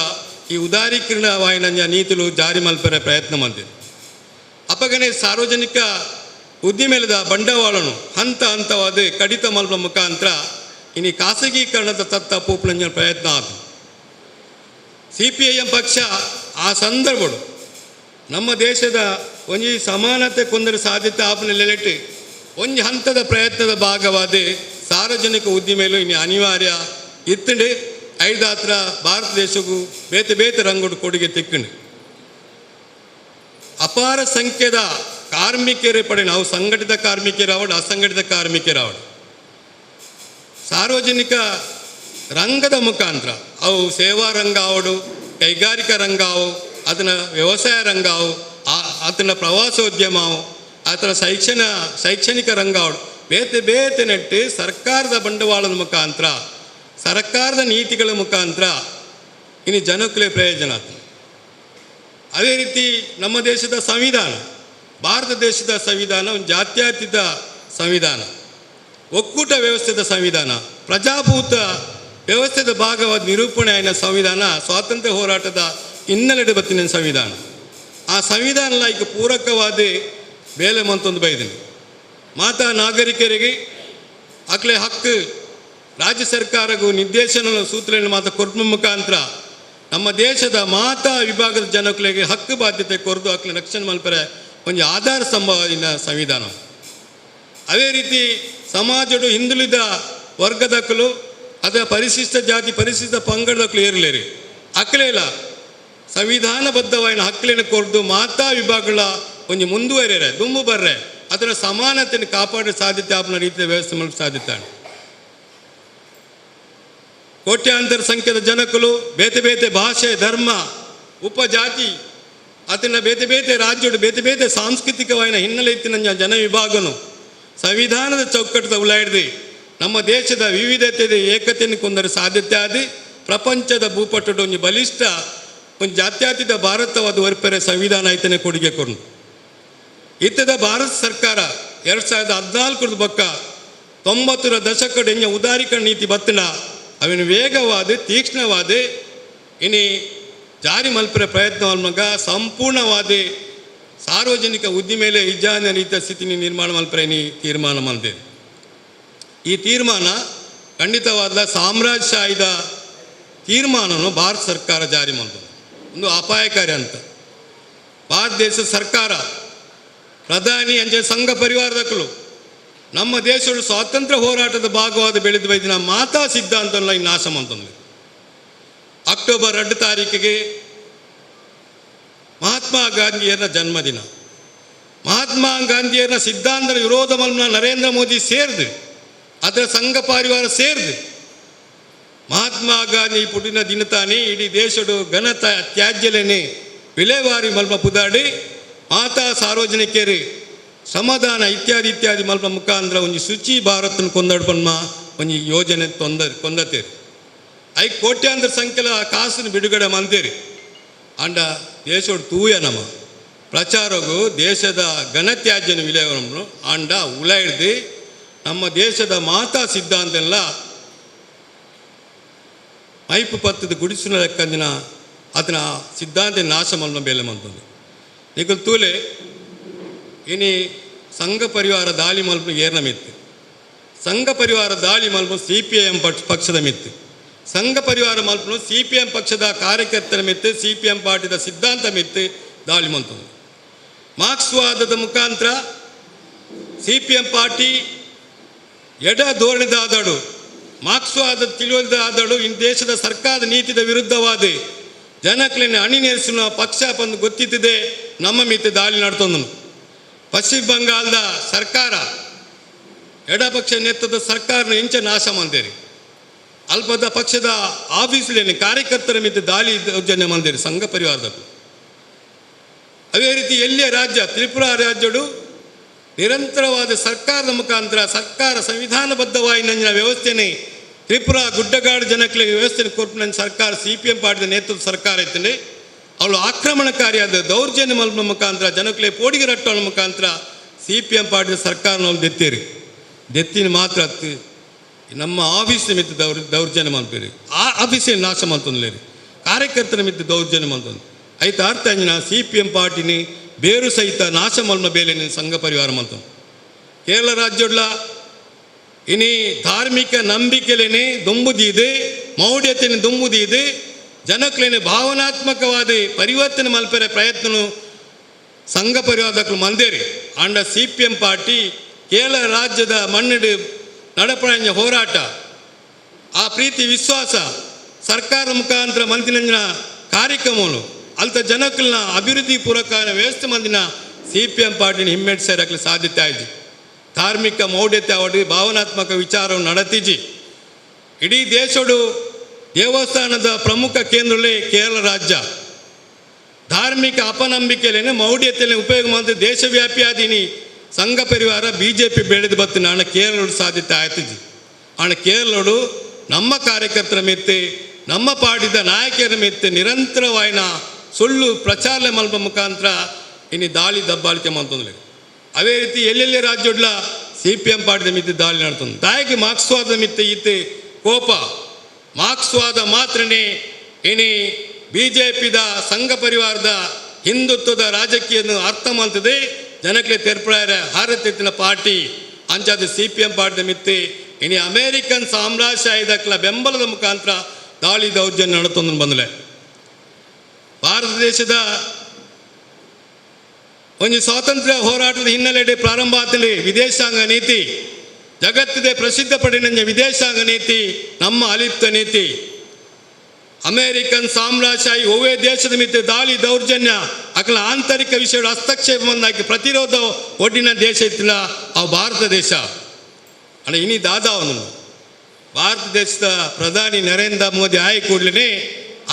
S5: ಈ ಉದಾರೀಕರಣವಾಯಿನ ನೀತಿಲು ಜಾರಿ ಮಲ್ಪೆರೆ ಪ್ರಯತ್ನ ಮಂದಿದೆ. ಅಪಗನೆ ಸಾರ್ವಜನಿಕ ಉದ್ದಿಮೆಲದ ಬಂಡವಾಳನು ಹಂತ ಹಂತವಾದ ಕಡಿತ ಮಲ್ಪ ಮುಖಾಂತರ ಇನಿ ಖಾಸಗೀಕರಣದ ತತ್ತ ಪೂಪ್ಲಂಜನ ಪ್ರಯತ್ನ ಆದ. ಸಿಪಿಐಎಂ ಪಕ್ಷ ಆ ಸಂದರ್ಭಡು ನಮ್ಮ ದೇಶದ ಒಂಜಿ ಸಮಾನತೆ ಕೊಂದರೆ ಸಾಧ್ಯತೆ ಆಪನೆಲೆಟ್ಟು ಒಂಜಿ ಹಂತದ ಪ್ರಯತ್ನದ ಭಾಗವಾದ ಸಾರ್ವಜನಿಕ ಉದ್ದಿಮೆಲು ಇನ್ನು ಅನಿವಾರ್ಯ ಇತ್ತಂಡು. ಐದಾತ್ರ ಭಾರತ ದೇಶಕ್ಕೂ ಬೇತೆ ಬೇತೆ ರಂಗುಡು ಕೊಡುಗೆ ತಿಕ್ಕಂಡು. ಅಪಾರ ಸಂಖ್ಯೆದ ಕಾರ್ಮಿಕರೇ ಪಡೆ, ನಾವು ಸಂಘಟಿತ ಕಾರ್ಮಿಕರಾವಡು, ಅಸಂಘಟಿತ ಕಾರ್ಮಿಕರಾವಡು, ಸಾರ್ವಜನಿಕ ರಂಗದ ಮುಖಾಂತರ, ಅವು ಸೇವಾ ರಂಗ ಆವಡು, ಕೈಗಾರಿಕಾ ರಂಗ ಅವು, ಅದನ್ನ ವ್ಯವಸಾಯ ರಂಗ ಅವು, ಆತನ ಪ್ರವಾಸೋದ್ಯಮ ಅವು, ಆತನ ಶೈಕ್ಷಣಿಕ ರಂಗ ಆವಡು, ಬೇತೆ ಬೇತೆ ನೆಟ್ಟು ಸರ್ಕಾರದ ಬಂಡವಾಳದ ಮುಖಾಂತರ, ಸರ್ಕಾರದ ನೀತಿಗಳ ಮುಖಾಂತರ ಇನ್ನು ಜನಕ್ಕಲೇ ಪ್ರಯೋಜನ ಆಗ್ತದೆ. ಅದೇ ರೀತಿ ನಮ್ಮ ದೇಶದ ಸಂವಿಧಾನ, ಭಾರತ ದೇಶದ ಸಂವಿಧಾನ ಒಂದು ಜಾತ್ಯತೀತ ಸಂವಿಧಾನ, ಒಕ್ಕೂಟ ವ್ಯವಸ್ಥೆದ ಸಂವಿಧಾನ, ಪ್ರಜಾಭೂತ ವ್ಯವಸ್ಥೆದ ಭಾಗವಾದ ನಿರೂಪಣೆ ಆಯ್ನ ಸಂವಿಧಾನ, ಸ್ವಾತಂತ್ರ್ಯ ಹೋರಾಟದ ಹಿನ್ನೆಲೆಡೆ ಬತ್ತಿನ ಸಂವಿಧಾನ. ಆ ಸಂವಿಧಾನ ಲೈಕ್ ಪೂರಕವಾದ ಬೇಲೆ ಮಂತೊಂದು ಬೈದಿನಿ. ಮಾತಾ ನಾಗರಿಕರಿಗೆ ಅಕ್ಲೆ ಹಕ್ಕು ರಾಜ್ಯ ಸರ್ಕಾರಗೂ ನಿರ್ದೇಶನ ಸೂತ್ರಗಳನ್ನು ಮಾತ ಕೊರ್ಪ ಮುಖಾಂತರ ನಮ್ಮ ದೇಶದ ಮಾತಾ ವಿಭಾಗದ ಜನಗಳಿಗೆ ಹಕ್ಕು ಬಾಧ್ಯತೆ ಕೊರದು ಅಕ್ಲೆ ರಕ್ಷಣೆ ಮಲ್ಪರೆ ಒಂಜಿ ಆಧಾರ ಸ್ತಂಭವಿನ ಸಂವಿಧಾನ. ಅದೇ ರೀತಿ ಸಮಾಜಡು ಹಿಂದುಳಿದ ವರ್ಗದಕ್ಕಲು ಅಥವಾ ಪರಿಶಿಷ್ಟ ಜಾತಿ, ಪರಿಶಿಷ್ಟ ಪಂಗಡದಕ್ಕಲು ಏರ್ಲೇರಿ ಅಕ್ಲೇಲ ಸಂವಿಧಾನಬದ್ಧವಾದ ಹಕ್ಕಲಿನ ಕೊರದು ಮಾತಾ ವಿಭಾಗಗಳ ಒಂಜಿ ಮುಂದುವರಿಯರೆ, ದುಂಬು ಬರ್ರೆ, ಅದರ ಸಮಾನತೆಯನ್ನು ಕಾಪಾಡ ಸಾಧ್ಯತೆ ಆಪನ ರೀತಿಯ ವ್ಯವಸ್ಥೆ ಮಾಡಲು ಸಾಧ್ಯತೆ. ಕೋಟ್ಯಾಂತರ ಸಂಖ್ಯೆದ ಜನಕಲು ಬೇತೆ ಬೇತೆ ಭಾಷೆ, ಧರ್ಮ, ಉಪಜಾತಿ, ಅದನ್ನ ಬೇತೆ ಬೇತೆ ರಾಜ್ಯಡು ಬೇತೆ ಬೇತೆ ಸಾಂಸ್ಕೃತಿಕವಾದ ಹಿನ್ನೆಲೆ ಇತ್ತಿನ ಜನ ವಿಭಾಗನು ಸಂವಿಧಾನದ ಚೌಕಟ್ಟದ ಉಲಾಯಿಡ್ದು ನಮ್ಮ ದೇಶದ ವಿವಿಧತೆಯ ಏಕತೆಯನ್ನು ಕೊಂದರೆ ಸಾಧ್ಯತೆ ಆದಿ ಪ್ರಪಂಚದ ಭೂಪಟದ ಒಂದು ಬಲಿಷ್ಠ ಒಂದು ಜಾತ್ಯತೀತ ಭಾರತವಾದ ಒರ್ಪೆರೆ ಸಂವಿಧಾನ ಐತನೆ ಕೊಡುಗೆ ಕೊಡು. ಇತ್ತದ ಭಾರತ ಸರ್ಕಾರ 2014ರದ ಬೊಕ್ಕ 90ರ ದಶಕಡ್ ಎಂಜ ಉದಾರೀಕರಣ ನೀತಿ ಬತ್ತಿನ ಅವಿನ ವೇಗವಾದ, ತೀಕ್ಷ್ಣವಾದ ಇನಿ ಜಾರಿ ಮಲ್ಪರೆ ಪ್ರಯತ್ನ ಮಗ ಸಂಪೂರ್ಣವಾದ ಸಾರ್ವಜನಿಕ ಉದ್ದಿಮೆಲೆ ಇಜ್ಜಾನ ರೀತಿಯ ಸ್ಥಿತಿ ನಿರ್ಮಾಣ ಮಲ್ಪರೆ ನೀ ತೀರ್ಮಾನ ಮಲ್ದಿದೆ. ಈ ತೀರ್ಮಾನ ಖಂಡಿತವಾದ ಸಾಮ್ರಾಜ್ಯಶಾಹಿದ ತೀರ್ಮಾನವನ್ನು ಭಾರತ ಸರ್ಕಾರ ಜಾರಿ ಮಾಡಿತು ಒಂದು ಅಪಾಯಕಾರಿ ಅಂತ. ಭಾರತ ದೇಶ ಸರ್ಕಾರ, ಪ್ರಧಾನಿ ಅಂಚೆ ಸಂಘ ಪರಿವಾರದಕ್ಕಲು ನಮ್ಮ ದೇಶದ ಸ್ವಾತಂತ್ರ್ಯ ಹೋರಾಟದ ಭಾಗವಾದ ಬೆಳೆದು ಬೈದಿನ ಮಾತಾ ಸಿದ್ಧಾಂತ ನಾಶ ಅಂತಂದ್ರೆ. ಅಕ್ಟೋಬರ್ 2 ತಾರೀಕಿಗೆ ಮಹಾತ್ಮ ಗಾಂಧಿಯರ ಜನ್ಮದಿನ. ಮಹಾತ್ಮ ಗಾಂಧಿಯರ ಸಿದ್ಧಾಂತದ ವಿರೋಧ ಮಲ್ನ ನರೇಂದ್ರ ಮೋದಿ ಸೇರ್ದು, ಅದರ ಸಂಘ ಪರಿವಾರ ಸೇರ್ದು, ಮಹಾತ್ಮ ಗಾಂಧಿ ಪುಟ್ಟಿನ ದಿನ ತಾನೇ ಇಡೀ ದೇಶಡು ಘನತ ತ್ಯಾಜ್ಯಲೇನೆ ವಿಲೇವಾರಿ ಮಲ್ಪ ಪುದಾಡಿ ಮಾತಾ ಸಾರ್ವಜನಿಕರು ಸಮಾಧಾನ ಇತ್ಯಾದಿ ಇತ್ಯಾದಿ ಮಲ್ಪ ಮುಖಾಂತರ ಒಂಜಿ ಶುಚಿ ಭಾರತನ ಕೊಂದಡ್ಪನ್ಮ ಒಂಜಿ ಯೋಜನೆ ತೊಂದ ಕೊಂದತೇರಿ. I ಕೋಟ್ಯಾಂತರ ಸಂಖ್ಯೆಲ ಕಾಸನ್ನು ಬಿಡುಗಡೆ ಮಂತೇರಿ. ಅಂಡ ದೇಶಡು ತೂಯ ನಮ ಪ್ರಚಾರಗು ದೇಶದ ಘನತ್ಯಾಜ್ಯನ ವಿಲೇವರನ್ನು ಆಂಡ ಉಲ ಹಿಡ್ದು ನಮ್ಮ ದೇಶದ ಮಾತಾ ಸಿದ್ಧಾಂತ ಎಲ್ಲ ಮೈಪು ಪತ್ತದ ಗುಡಿಸಿನ ಲೆಕ್ಕಂದಿನ ಅದನ್ನ ಸಿದ್ಧಾಂತ ನಾಶ ಮಲ್ಮ ಬೇಲೆ ಮಂತಂದು. ನಿಕಲ್ ತೂಲೆ, ಇನಿ ಸಂಘ ಪರಿವಾರ ದಾಳಿ ಮಲ್ಪ ಏರ್ನ ಮಿತ್ತು? ಸಂಘ ಪರಿವಾರ ದಾಳಿ ಮಲ್ಪ ಸಿಪಿಐಎಂ ಪಕ್ಷದ ಮಿತ್ತು. ಸಂಘ ಪರಿವಾರ ಮಲ್ಪನು ಸಿಪಿಎಂ ಪಕ್ಷದ ಕಾರ್ಯಕರ್ತರ ಮಿತ್ತು, ಸಿಪಿಎಂ ಪಾರ್ಟಿದ ಸಿದ್ಧಾಂತ ಮಿತ್ತು ದಾಳಿ ಮಂತಂದು. ಮಾರ್ಕ್ಸ್ವಾದದ ಮುಖಾಂತರ ಸಿಪಿಎಂ ಪಾರ್ಟಿ ಎಡ ಧೋರಣೆದ ಆದಡು, ಮಾರ್ಕ್ಸ್ವಾದ ತಿಳಿವಳಿದ ಆದಡು, ಇನ್ ದೇಶದ ಸರ್ಕಾರದ ನೀತಿದ ವಿರುದ್ಧವಾದ ಜನಕ್ಲೆನ ಅಣಿನೇರಿಸುವ ಪಕ್ಷ ಬಂದು ಗೊತ್ತಿತ್ತದೆ ನಮ್ಮ ಮಿತಿ ದಾಳಿ ನಡೆತೊಂದನು. ಪಶ್ಚಿಮ ಬಂಗಾಳದ ಸರ್ಕಾರ ಎಡಪಕ್ಷ ನೇತೃತ್ವದ ಸರ್ಕಾರನ ಇಂಚ ನಾಶ ಮಂದೇರಿ. ಅಲ್ಪದ ಪಕ್ಷದ ಆಫೀಸ್ಲೇನೆ ಕಾರ್ಯಕರ್ತರ ಮಿತ್ತ ದಾಳಿ ದೌರ್ಜನ್ಯ ಮಂದೇರಿ ಸಂಘ ಪರಿವಾರದ. ಅದೇ ರೀತಿ ಎಲ್ಲಿಯ ರಾಜ್ಯ ತ್ರಿಪುರಾ ರಾಜ್ಯಡು ನಿರಂತರವಾದ ಸರ್ಕಾರದ ಮುಖಾಂತರ ಸರ್ಕಾರ ಸಂವಿಧಾನಬದ್ಧವಾಗಿ ನಂಜಿನ ವ್ಯವಸ್ಥೆನೆ ತ್ರಿಪುರಾ ಗುಡ್ಡಗಾಡು ಜನಕ್ಕೆ ವ್ಯವಸ್ಥೆ ಕೊರ್ಪು ಸರ್ಕಾರ ಸಿಪಿಎಂ ಪಾರ್ಟಿದ ನೇತೃತ್ವ ಸರ್ಕಾರ ಇತ್ತಂದ್ರೆ ಅವಳು ಆಕ್ರಮಣಕಾರಿಯಾದ ದೌರ್ಜನ್ಯ ಮಲ್ಪನ ಮುಖಾಂತರ ಜನಕ್ಕೆ ಪೋಡಿಗೆ ರಟ್ಟೋಳ ಮುಖಾಂತರ ಸಿಪಿಎಂ ಪಾರ್ಟಿದ ಸರ್ಕಾರ ದೆತ್ತೀರಿ. ದೆತ್ತಿನ ಮಾತ್ರ ನಮ್ಮ ಆಫೀಸ್ ನಿಮಿತ್ತ ದೌರ್ಜನ್ಯ ಮಲ್ಪೇರಿ, ಆ ಆಫೀಸಿನ ನಾಶ ಮಲ್ತೊಂದ್ಲೇರಿ, ಕಾರ್ಯಕರ್ತರ ಮಿತ್ತ ದೌರ್ಜನ್ಯ ಮಲ್ತೊಂದು. ಐತ ಅರ್ಥ ಅಂಜಿನ ಸಿಪಿಎಂ ಪಾರ್ಟಿನಿ ಬೇರು ಸಹಿತ ನಾಶ ಮಲ್ಮ ಬೇಲೆ ಸಂಘ ಪರಿವಾರ ಮಲ್ತೊಂದು. ಕೇರಳ ರಾಜ್ಯಡ್ಲ ಇನಿ ಧಾರ್ಮಿಕ ನಂಬಿಕೆಲೇನೆ ದುಂಬುದೀದು, ಮೌಢ್ಯತೆನೆ ದುಂಬುದೀದು, ಜನಕ್ಲೇನೆ ಭಾವನಾತ್ಮಕವಾದ ಪರಿವರ್ತನೆ ಮಲ್ಪೆರೆ ಪ್ರಯತ್ನನು ಸಂಘ ಪರಿವಾರದಕ್ಲು ಮಂದೇರಿ. ಆಂಡ ಸಿಪಿಎಂ ಪಾರ್ಟಿ ಕೇರಳ ರಾಜ್ಯದ ಮಣ್ಣಿಡು ನಡಪಣೆಯ ಹೋರಾಟ, ಆ ಪ್ರೀತಿ ವಿಶ್ವಾಸ, ಸರ್ಕಾರ ಮುಖಾಂತರ ಮಂತಿನಂಜಿನ ಕಾರ್ಯಕ್ರಮಗಳು, ಅಲ್ತ ಜನಕ್ಕಲ್ನ ಅಭಿವೃದ್ಧಿ ಪೂರಕ ವ್ಯವಸ್ಥೆ ಮಂದಿನ ಸಿಪಿಎಂ ಪಾರ್ಟಿನ ಹಿಮ್ಮೆಟ್ ಸೇರಕ್ಕೆ ಸಾಧ್ಯತೆ ಆಯ್ತು. ಧಾರ್ಮಿಕ ಮೌಢ್ಯತೆ ಅವಡಿ ಭಾವನಾತ್ಮಕ ವಿಚಾರವನ್ನು ನಡತಿಜಿ. ಇಡೀ ದೇಶಡು ದೇವಸ್ಥಾನದ ಪ್ರಮುಖ ಕೇಂದ್ರಗಳೇ ಕೇರಳ ರಾಜ್ಯ. ಧಾರ್ಮಿಕ ಅಪನಂಬಿಕೆಲೇನೆ ಮೌಢ್ಯತೆಯಲ್ಲಿ ಉಪಯೋಗ ಮಾಡಿದ ದೇಶವ್ಯಾಪಿಯಾದೀನಿ ಸಂಘ ಪರಿವಾರ ಬಿಜೆಪಿ ಬೆಳೆದು ಬತ್ತಿನ ಹಣ ಕೇರಳಡು ಸಾಧ್ಯತೆ ಆಯ್ತಜಿ. ಹಣ ಕೇರಳಡು ನಮ್ಮ ಕಾರ್ಯಕರ್ತರ ಮೆತ್ತೆ, ನಮ್ಮ ಪಾರ್ಟಿದ ನಾಯಕರ ಮೆತ್ತೆ ನಿರಂತರವಾಯಿನ ಸುಳ್ಳು ಪ್ರಚಾರ ಮಲ್ಪ ಮುಖಾಂತರ ಇನ್ನು ದಾಳಿ ದಬ್ಬಾಳಿಕೆ ಮಾಡ್ತಂದ್ರೆ. ಅದೇ ರೀತಿ ಎಲ್ಲೆಲ್ಲಿ ರಾಜ್ಯಡ್ಲ ಸಿಪಿಎಂ ಪಾರ್ಟಿದ ಮಿತ್ತೆ ದಾಳಿ ನಡ್ತಂದು. ತಾಯಿಗೆ ಮಾರ್ಕ್ಸ್ವಾದ ಮಿತ್ತೆ ಈತೆ ಕೋಪ. ಮಾರ್ಕ್ಸ್ವಾದ ಮಾತ್ರನೇ ಇನಿ ಬಿಜೆಪಿದ ಸಂಘ ಪರಿವಾರದ ಹಿಂದುತ್ವದ ರಾಜಕೀಯ ಅರ್ಥ ಮಾಡ್ತದೆ. ಜನಕ್ಕೆ ತೆರ್ಪಳಾರ ಹಾರತೆತ್ತಿನ ಪಾರ್ಟಿ ಅಂಚಾದ ಸಿಪಿಎಂ ಪಾರ್ಟಿದ ಮಿತ್ತೆ ಇನಿ ಅಮೇರಿಕನ್ ಸಾಮ್ರಾಜ್ಯದಕ್ಲ ಬೆಂಬಲದ ಮುಖಾಂತರ ದಾಳಿ ದೌರ್ಜನ್ಯ ನಡತೊಂದು ಬಂದಲೆ. ಭಾರತ ದೇಶದ ಒಂದು ಸ್ವಾತಂತ್ರ್ಯ ಹೋರಾಟದ ಹಿನ್ನೆಲೆಯಲ್ಲಿ ಪ್ರಾರಂಭ ಆತಲಿ ವಿದೇಶಾಂಗ ನೀತಿ. ಜಗತ್ತಿದೆ ಪ್ರಸಿದ್ಧ ಪಡಿನ ವಿದೇಶಾಂಗ ನೀತಿ ನಮ್ಮ ಅಲಿಪ್ತ ನೀತಿ. ಅಮೇರಿಕನ್ ಸಾಮ್ರಾಜ್ಯಶಾಹಿ ಒವ್ವೇ ದೇಶದ ಮಿತ್ತೆ ದಾಳಿ ದೌರ್ಜನ್ಯ ಅಕಲ ಆಂತರಿಕ ವಿಷಯಗಳ ಹಸ್ತಕ್ಷೇಪ ಬಂದಾಕಿ ಪ್ರತಿರೋಧ ಒಡ್ಡಿನ ದೇಶ ಇತ್ತಿಲ್ಲ, ಅವು ಭಾರತ ದೇಶ. ಅಣ್ಣ, ಇನಿ ದಾದಾವನು ಭಾರತ ದೇಶದ ಪ್ರಧಾನಿ ನರೇಂದ್ರ ಮೋದಿ ಆಯ ಕೂಡಲೇ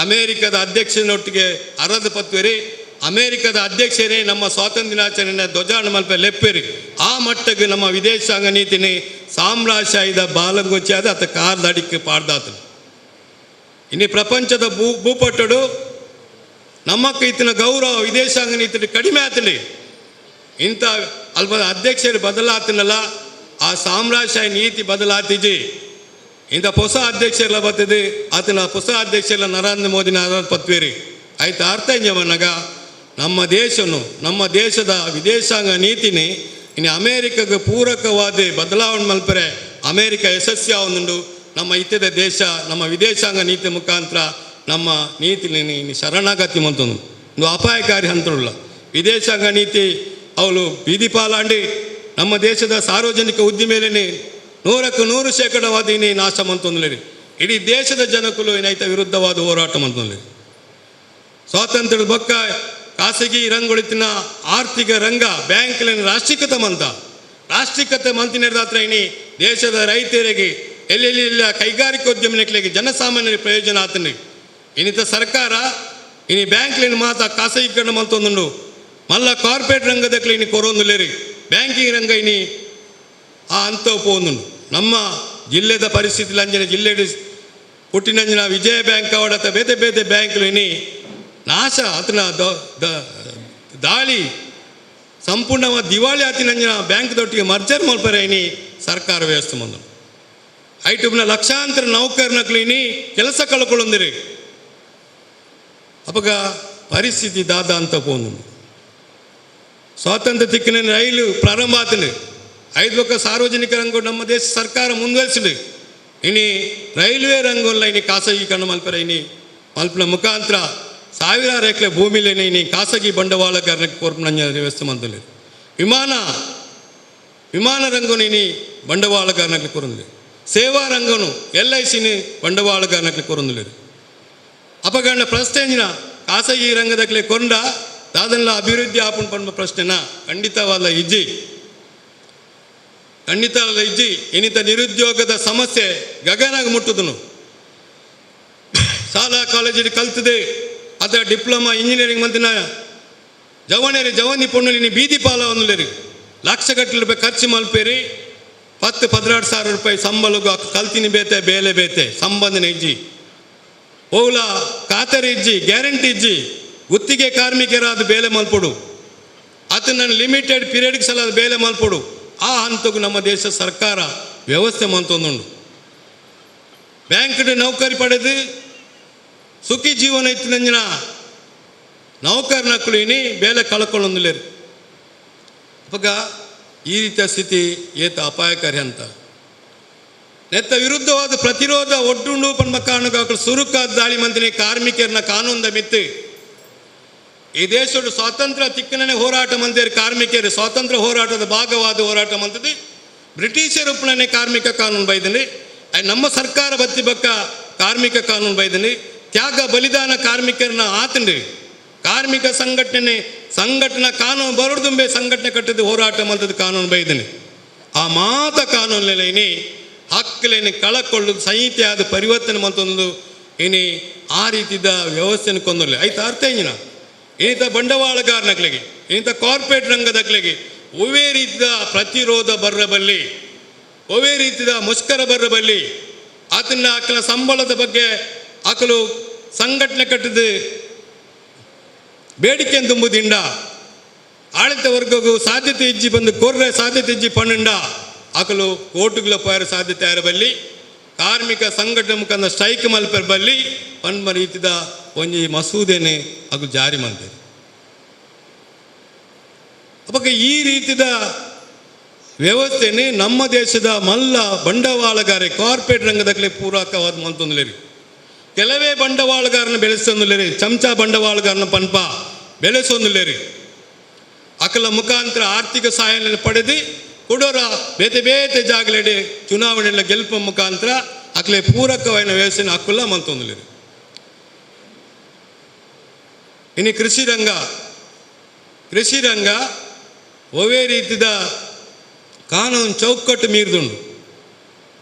S5: ಅಮೇರಿಕದ ಅಧ್ಯಕ್ಷನೊಟ್ಟಿಗೆ ಅರದ ಪತ್ವೇರಿ. ಅಮೇರಿಕದ ಅಧ್ಯಕ್ಷರೇ ನಮ್ಮ ಸ್ವಾತಂತ್ರ್ಯ ದಿನಾಚರಣೆ ಧ್ವಜಾನ ಮಲ್ಪೆ ಲೆಪ್ಪೇರಿ. ಆ ಮಟ್ಟಕ್ಕೆ ನಮ್ಮ ವಿದೇಶಾಂಗ ನೀತಿನಿ ಸಾಮ್ರಾಜ್ಯಶಾಹಿದ ಬಾಲಂಗೊಚ್ಚಾದ ಅತ ಕಾರ್ದಡಿಕ್ಕೆ ಪಾಡ್ದಾತನು. ಇನ್ನು ಪ್ರಪಂಚದ ಭೂಪಟ್ಟಡು ನಮ್ಮ ಕೈತಿನ ಗೌರವ ವಿದೇಶಾಂಗ ನೀತಿ ಕಡಿಮೆ ಆತಲಿ. ಇಂಥ ಅಲ್ಪ ಅಧ್ಯಕ್ಷರು ಬದಲಾತನಲ್ಲ, ಆ ಸಾಮ್ರಾಜ್ಯಶಾಹಿ ನೀತಿ ಬದಲಾತಿಜಿ. ಇಂಥ ಹೊಸ ಅಧ್ಯಕ್ಷರೆಲ್ಲ ಬರ್ತದೆ, ಆತನ ಹೊಸ ಅಧ್ಯಕ್ಷರೆಲ್ಲ ನರೇಂದ್ರ ಮೋದಿನ ಪತ್ವೇರಿ. ಆಯ್ತು, ಅರ್ಥ ಮನಗ ನಮ್ಮ ದೇಶನು ನಮ್ಮ ದೇಶದ ವಿದೇಶಾಂಗ ನೀತಿನಿ ಇನ್ನು ಅಮೇರಿಕಕ್ಕೆ ಪೂರಕವಾದ ಬದಲಾವಣೆ ಮಲ್ಪರೆ ಅಮೇರಿಕ ಯಶಸ್ವಿ. ನಮ್ಮ ಇತ್ಯದ ದೇಶ ನಮ್ಮ ವಿದೇಶಾಂಗ ನೀತಿ ಮುಖಾಂತರ ನಮ್ಮ ನೀತಿ ಶರಣಾಗತಿ ಮಂತೊಂದು ಒಂದು ಅಪಾಯಕಾರಿ ಹಂತರುಳ್ಳ ವಿದೇಶಾಂಗ ನೀತಿ. ಅವಳು ಬೀದಿ ಪಾಲಾಂಡಿ ನಮ್ಮ ದೇಶದ ಸಾರ್ವಜನಿಕ ಉದ್ದಿಮೆಲೇನೆ 100ಕ್ಕೆ 100 ಶೇಕಡವಾದ ಇನಿ ನಾಶ ಮಂತೊಂದ್ಲೇರಿ. ಇಡೀ ದೇಶದ ಜನಕುಲು ಏನೈತ ವಿರುದ್ಧವಾದ ಹೋರಾಟ ಮಂತೊಂದ್ಲೇರಿ. ಸ್ವಾತಂತ್ರ್ಯದ ಬೊಕ್ಕ ಖಾಸಗಿ ರಂಗೊಳಿತಿನ ಆರ್ಥಿಕ ರಂಗ ಬ್ಯಾಂಕ್ಲಿನ ರಾಷ್ಟ್ರೀಕೃತ ಮಂತ. ರಾಷ್ಟ್ರೀಕೃತ ಮಂತಿನ ಇನಿ ದೇಶದ ರೈತರಿಗೆ, ಎಲ್ಲೆಲ್ಲಿ ಇಲ್ಲ ಕೈಗಾರಿಕೋದ್ಯಮನಿಗಳಿಗೆ, ಜನಸಾಮಾನ್ಯರಿಗೆ ಪ್ರಯೋಜನ ಆತನಿ. ಇನ್ನಿತ ಸರ್ಕಾರ ಇನಿ ಬ್ಯಾಂಕ್ಲಿನ ಮಾತ ಖಾಸಗೀಕರಣ ಮಂತೊಂದುಂಡು. ಮಲ್ಲ ಕಾರ್ಪೊರೇಟ್ ರಂಗದಕ್ಲೆ ಇನಿ ಕೊರೊಂದುಲ್ಲೇರಿ. ಬ್ಯಾಂಕಿಂಗ್ ರಂಗ ಇನಿ ಆ ಅಂತ ಪೋಂದುಂಡು. ನಮ್ಮ ಜಿಲ್ಲೆದ ಪರಿಸ್ಥಿತಿ ಅಂಜನೆ ಜಿಲ್ಲೆ ಪುಟ್ಟಿನಂಜಿನ ವಿಜಯ ಬ್ಯಾಂಕ್ ಅವಡತ ಬೇತೆ ಬೇತೆ ಬ್ಯಾಂಕ್ಲು ಇನಿ ನಾಶ ಆತನ ದಾಳಿ ಸಂಪೂರ್ಣವಾದ ದಿವಾಳಿ ಆತಿನಂಜಿನ ಬ್ಯಾಂಕ್ ದೊಟ್ಟಿಗೆ ಮರ್ಜರ್ ಮಲ್ಪರೆ ಇನಿ ಸರ್ಕಾರ ವ್ಯವಸ್ಥೆ ಬಂದು. ಐಟುಬ್ನ ಲಕ್ಷಾಂತರ ನೌಕರನಕ್ಲು ಇನಿ ಕೆಲಸ ಕಳ್ಕೊಳ್ಳೊಂದಿರಿ. ಅಪಗ ಪರಿಸ್ಥಿತಿ ದಾದ ಅಂತ ಪೋಂದು. ಸ್ವಾತಂತ್ರ್ಯ ತಿಕ್ಕಿನ ರೈಲು ಪ್ರಾರಂಭ ಆತನು. ಐದು ಬೊಕ್ಕ ಸಾರ್ವಜನಿಕ ರಂಗು ನಮ್ಮ ದೇಶ ಸರ್ಕಾರ ಮುಂದುವರಿಸಿದೆ. ಇನಿ ರೈಲ್ವೆ ರಂಗುಲ್ಲ ಇನಿ ಖಾಸಗೀಕರಣ ಮಲ್ಪರೆ ಇನಿ ಮಲ್ಪಿನ ಮುಖಾಂತರ ಸಾವಿರಾರು ಎಕರೆ ಭೂಮಿಲೇನೆ ಇನಿ ಖಾಸಗಿ ಬಂಡವಾಳಗಾರರಿಗೆ ಕೊರ್ಪುನ ವ್ಯವಸ್ಥೆ ಮಂತುಲ್ಲೆರ್. ವಿಮಾನ ವಿಮಾನ ರಂಗುನು ಇನಿ ಬಂಡವಾಳಗಾರನಕ್ಕೆ ಕೊರೊಂದುಲ್ಲೆರ್. ಸೇವಾ ರಂಗನು ಎಲ್ಐಸಿನಿ ಬಂಡವಾಳಗಾರನಕ್ಕೆ ಕೊರೊಂದುಲ್ಲೆರ್. ಅಪಗಂಡ ಪ್ರಶ್ನೆ ಎಂಜಿನ? ಖಾಸಗಿ ರಂಗದಕ್ಲೆ ಕೊಂಡ ದಾದನ್ಲ ಅಭಿವೃದ್ಧಿ ಆಪುಂಡು ಪನ್ಪ ಪ್ರಶ್ನೆನ? ಖಂಡಿತವಾದ ಇಜ್ಜಿ. ಖಂಡಿತ ಇಜ್ಜಿ. ಇನ್ನಿತ ನಿರುದ್ಯೋಗದ ಸಮಸ್ಯೆ ಗಗನಾಗ ಮುಟ್ಟುದನು. ಶಾಲಾ ಕಾಲೇಜಿಗೆ ಕಲ್ತದೆ ಅಥವಾ ಡಿಪ್ಲೊಮಾ, ಇಂಜಿನಿಯರಿಂಗ್ ಮಂತಿನ ಜವನೇರಿ, ಜವನಿ ಪೊಣ್ಣುಲಿ ಬೀದಿ ಪಾಲ ಒಂದುಲೇರಿ. ಲಕ್ಷಗಟ್ಟಲೆ ರೂಪಾಯಿ ಖರ್ಚು ಮಲ್ಪೇರಿ. 10-12 ಸಾವಿರ ರೂಪಾಯಿ ಸಂಬಳಗೂ ಕಲ್ತಿನಿ ಬೇತೆ, ಬೇಲೆ ಬೇತೆ ಸಂಬಂಧನ ಇಜ್ಜಿ. ಓಲ ಖಾತರಿ ಇಜ್ಜಿ, ಗ್ಯಾರಂಟಿ ಇಜ್ಜಿ. ಗುತ್ತಿಗೆ ಕಾರ್ಮಿಕರಾದ ಬೇಲೆ ಮಲ್ಪೊಡು, ಆತನ ಲಿಮಿಟೆಡ್ ಪೀರಿಯಡ್ಗೆ ಸಲ ಬೇಲೆ ಮಲ್ಪೊಡು. ಆ ಹಂತಕ್ಕೂ ನಮ್ಮ ದೇಶ ಸರ್ಕಾರ ವ್ಯವಸ್ಥೆ ಮಂತೊಂದುಂಡು. ಬ್ಯಾಂಕ್ ನೌಕರಿ ಪಡೆದು ಸುಖಿ ಜೀವನ ಇತ್ತಿನಂಜಿನ ನೌಕರನಕ್ಕಳು ಇನಿ ಬೇಲೆ ಕಳ್ಕೊಳ್ಳೊಂದುಲೇರು. ಅಪಗ ಈ ರೀತಿಯ ಸ್ಥಿತಿ ಏತ ಅಪಾಯಕಾರಿ ಅಂತ. ನೆತ್ತ ವಿರುದ್ಧವಾದ ಪ್ರತಿರೋಧ ಒಡ್ಡುಂಡು ಪನ್ಮ ಕಾರಣಕ್ಕೆ ಸುರುಕಾದ ದಾಳಿ ಮಂತ್ರಿ ಕಾರ್ಮಿಕರನ್ನ ಕಾನೂನ್ದ ಮಿತ್ತು. ಈ ದೇಶದ ಸ್ವಾತಂತ್ರ್ಯ ತಿಕ್ಕನೇ ಹೋರಾಟ ಮಂದಿರ ಕಾರ್ಮಿಕರು. ಸ್ವಾತಂತ್ರ್ಯ ಹೋರಾಟದ ಭಾಗವಾದ ಹೋರಾಟ ಮಂತದ್ದು ಬ್ರಿಟಿಷರ ಉಪ್ಪಣನೆ ಕಾರ್ಮಿಕ ಕಾನೂನು ಬೈದನಿ. ನಮ್ಮ ಸರ್ಕಾರ ಬತ್ತಿ ಬಕ್ಕ ಕಾರ್ಮಿಕ ಕಾನೂನು ಬೈದನಿ. ತ್ಯಾಗ ಬಲಿದಾನ ಕಾರ್ಮಿಕರನ್ನ ಆತಂಡ್ರಿ. ಕಾರ್ಮಿಕ ಸಂಘಟನೆ, ಸಂಘಟನಾ ಕಾನೂನು ಬರೋದುಂಬೆ ಸಂಘಟನೆ ಕಟ್ಟಿದ್ದು ಹೋರಾಟ ಮಂತದ್ದು ಕಾನೂನು ಬೈದನಿ. ಆ ಮಾತ ಕಾನೂನಿನ ಹಕ್ಕಲೇನು ಕಳಕೊಳ್ಳು ಸಂಹಿತೆ ಆದ ಪರಿವರ್ತನೆ ಮಂತೊಂದು ಇನಿ ಆ ರೀತಿದ ವ್ಯವಸ್ಥೆನ ಕೊಂದೊಲ್ಲೆ ಐತ ಅರ್ಥ ಇಂಜಿನ. ಇಂಥ ಬಂಡವಾಳಗಾರನಕ್ಲಿಗೆ, ಇಂಥ ಕಾರ್ಪೊರೇಟ್ ರಂಗದಕ್ಲಿಗೆ ಒವೇ ರೀತಿಯ ಪ್ರತಿರೋಧ ಬರ್ರಬಲ್ಲಿ, ಒವೇ ರೀತಿಯ ಮುಷ್ಕರ ಬರ್ರಬಲ್ಲಿ, ಆತನ ಆಕಲ ಸಂಬಳದ ಬಗ್ಗೆ ಆಕಲು ಸಂಘಟನೆ ಕಟ್ಟಿದ ಬೇಡಿಕೆ ತುಂಬುದಿಂಡ, ಆಡಳಿತ ವರ್ಗಗೂ ಸಾಧ್ಯತೆ ಇಜ್ಜಿ ಬಂದು ಕೋರ್ರೆ ಸಾಧ್ಯತೆ ಇಜ್ಜಿ ಪಣ್ಣುಂಡ, ಆಕಲು ಕೋರ್ಟುಗಳ ಪೋಯರ ಸಾಧ್ಯತೆ ಬಲ್ಲಿ, ಕಾರ್ಮಿಕ ಸಂಘಟನೆ ಮುಖಾಂತರ ಸ್ಟ್ರೈಕ್ ಮಲ್ಪೆರ್ ಬಲ್ಲಿ ಪನ್ಮ ರೀತಿದ ಒಂಜಿ ಮಸೂದೆನೆ ಅಗು ಜಾರಿ ಮಂತೇರು. ಅಪಗ ಈ ರೀತಿದ ವ್ಯವಸ್ಥೆನೆ ನಮ್ಮ ದೇಶದ ಮಲ್ಲ ಬಂಡವಾಳಗಾರೆ, ಕಾರ್ಪೊರೇಟ್ ರಂಗದಕ್ಲೆ ಪೂರಕವಾದ ಮಂತೊಂದುಲೇರಿ. ಕೆಲವೇ ಬಂಡವಾಳಗಾರನ ಬೆಳೆಸೊಂದುಲೇರಿ, ಚಮಚ ಬಂಡವಾಳಗಾರನ ಪನ್ಪ ಬೆಳೆಸೊಂದುಲೇರಿ. ಅಕಲ ಮುಖಾಂತರ ಆರ್ಥಿಕ ಸಹಾಯ ಪಡೆದು ಕೊಡೋರ ಬೇತೆ ಬೇತೆ ಜಾಗಲೆಡೆ ಚುನಾವಣೆಲ್ಲ ಗೆಲ್ಪ ಮುಖಾಂತರ ಅಕ್ಲೆ ಪೂರಕವಾದ ವ್ಯವಸ್ಥೆನ ಹಕ್ಕುಲ್ಲ ಮಂತೊಂದುಲೇರಿ. ಇನ್ನು ಕೃಷಿ ರಂಗ. ಕೃಷಿ ರಂಗ ಒವೇ ರೀತಿದ ಕಾನೂನು ಚೌಕಟ್ಟು ಮೀರಿದುಂಡು.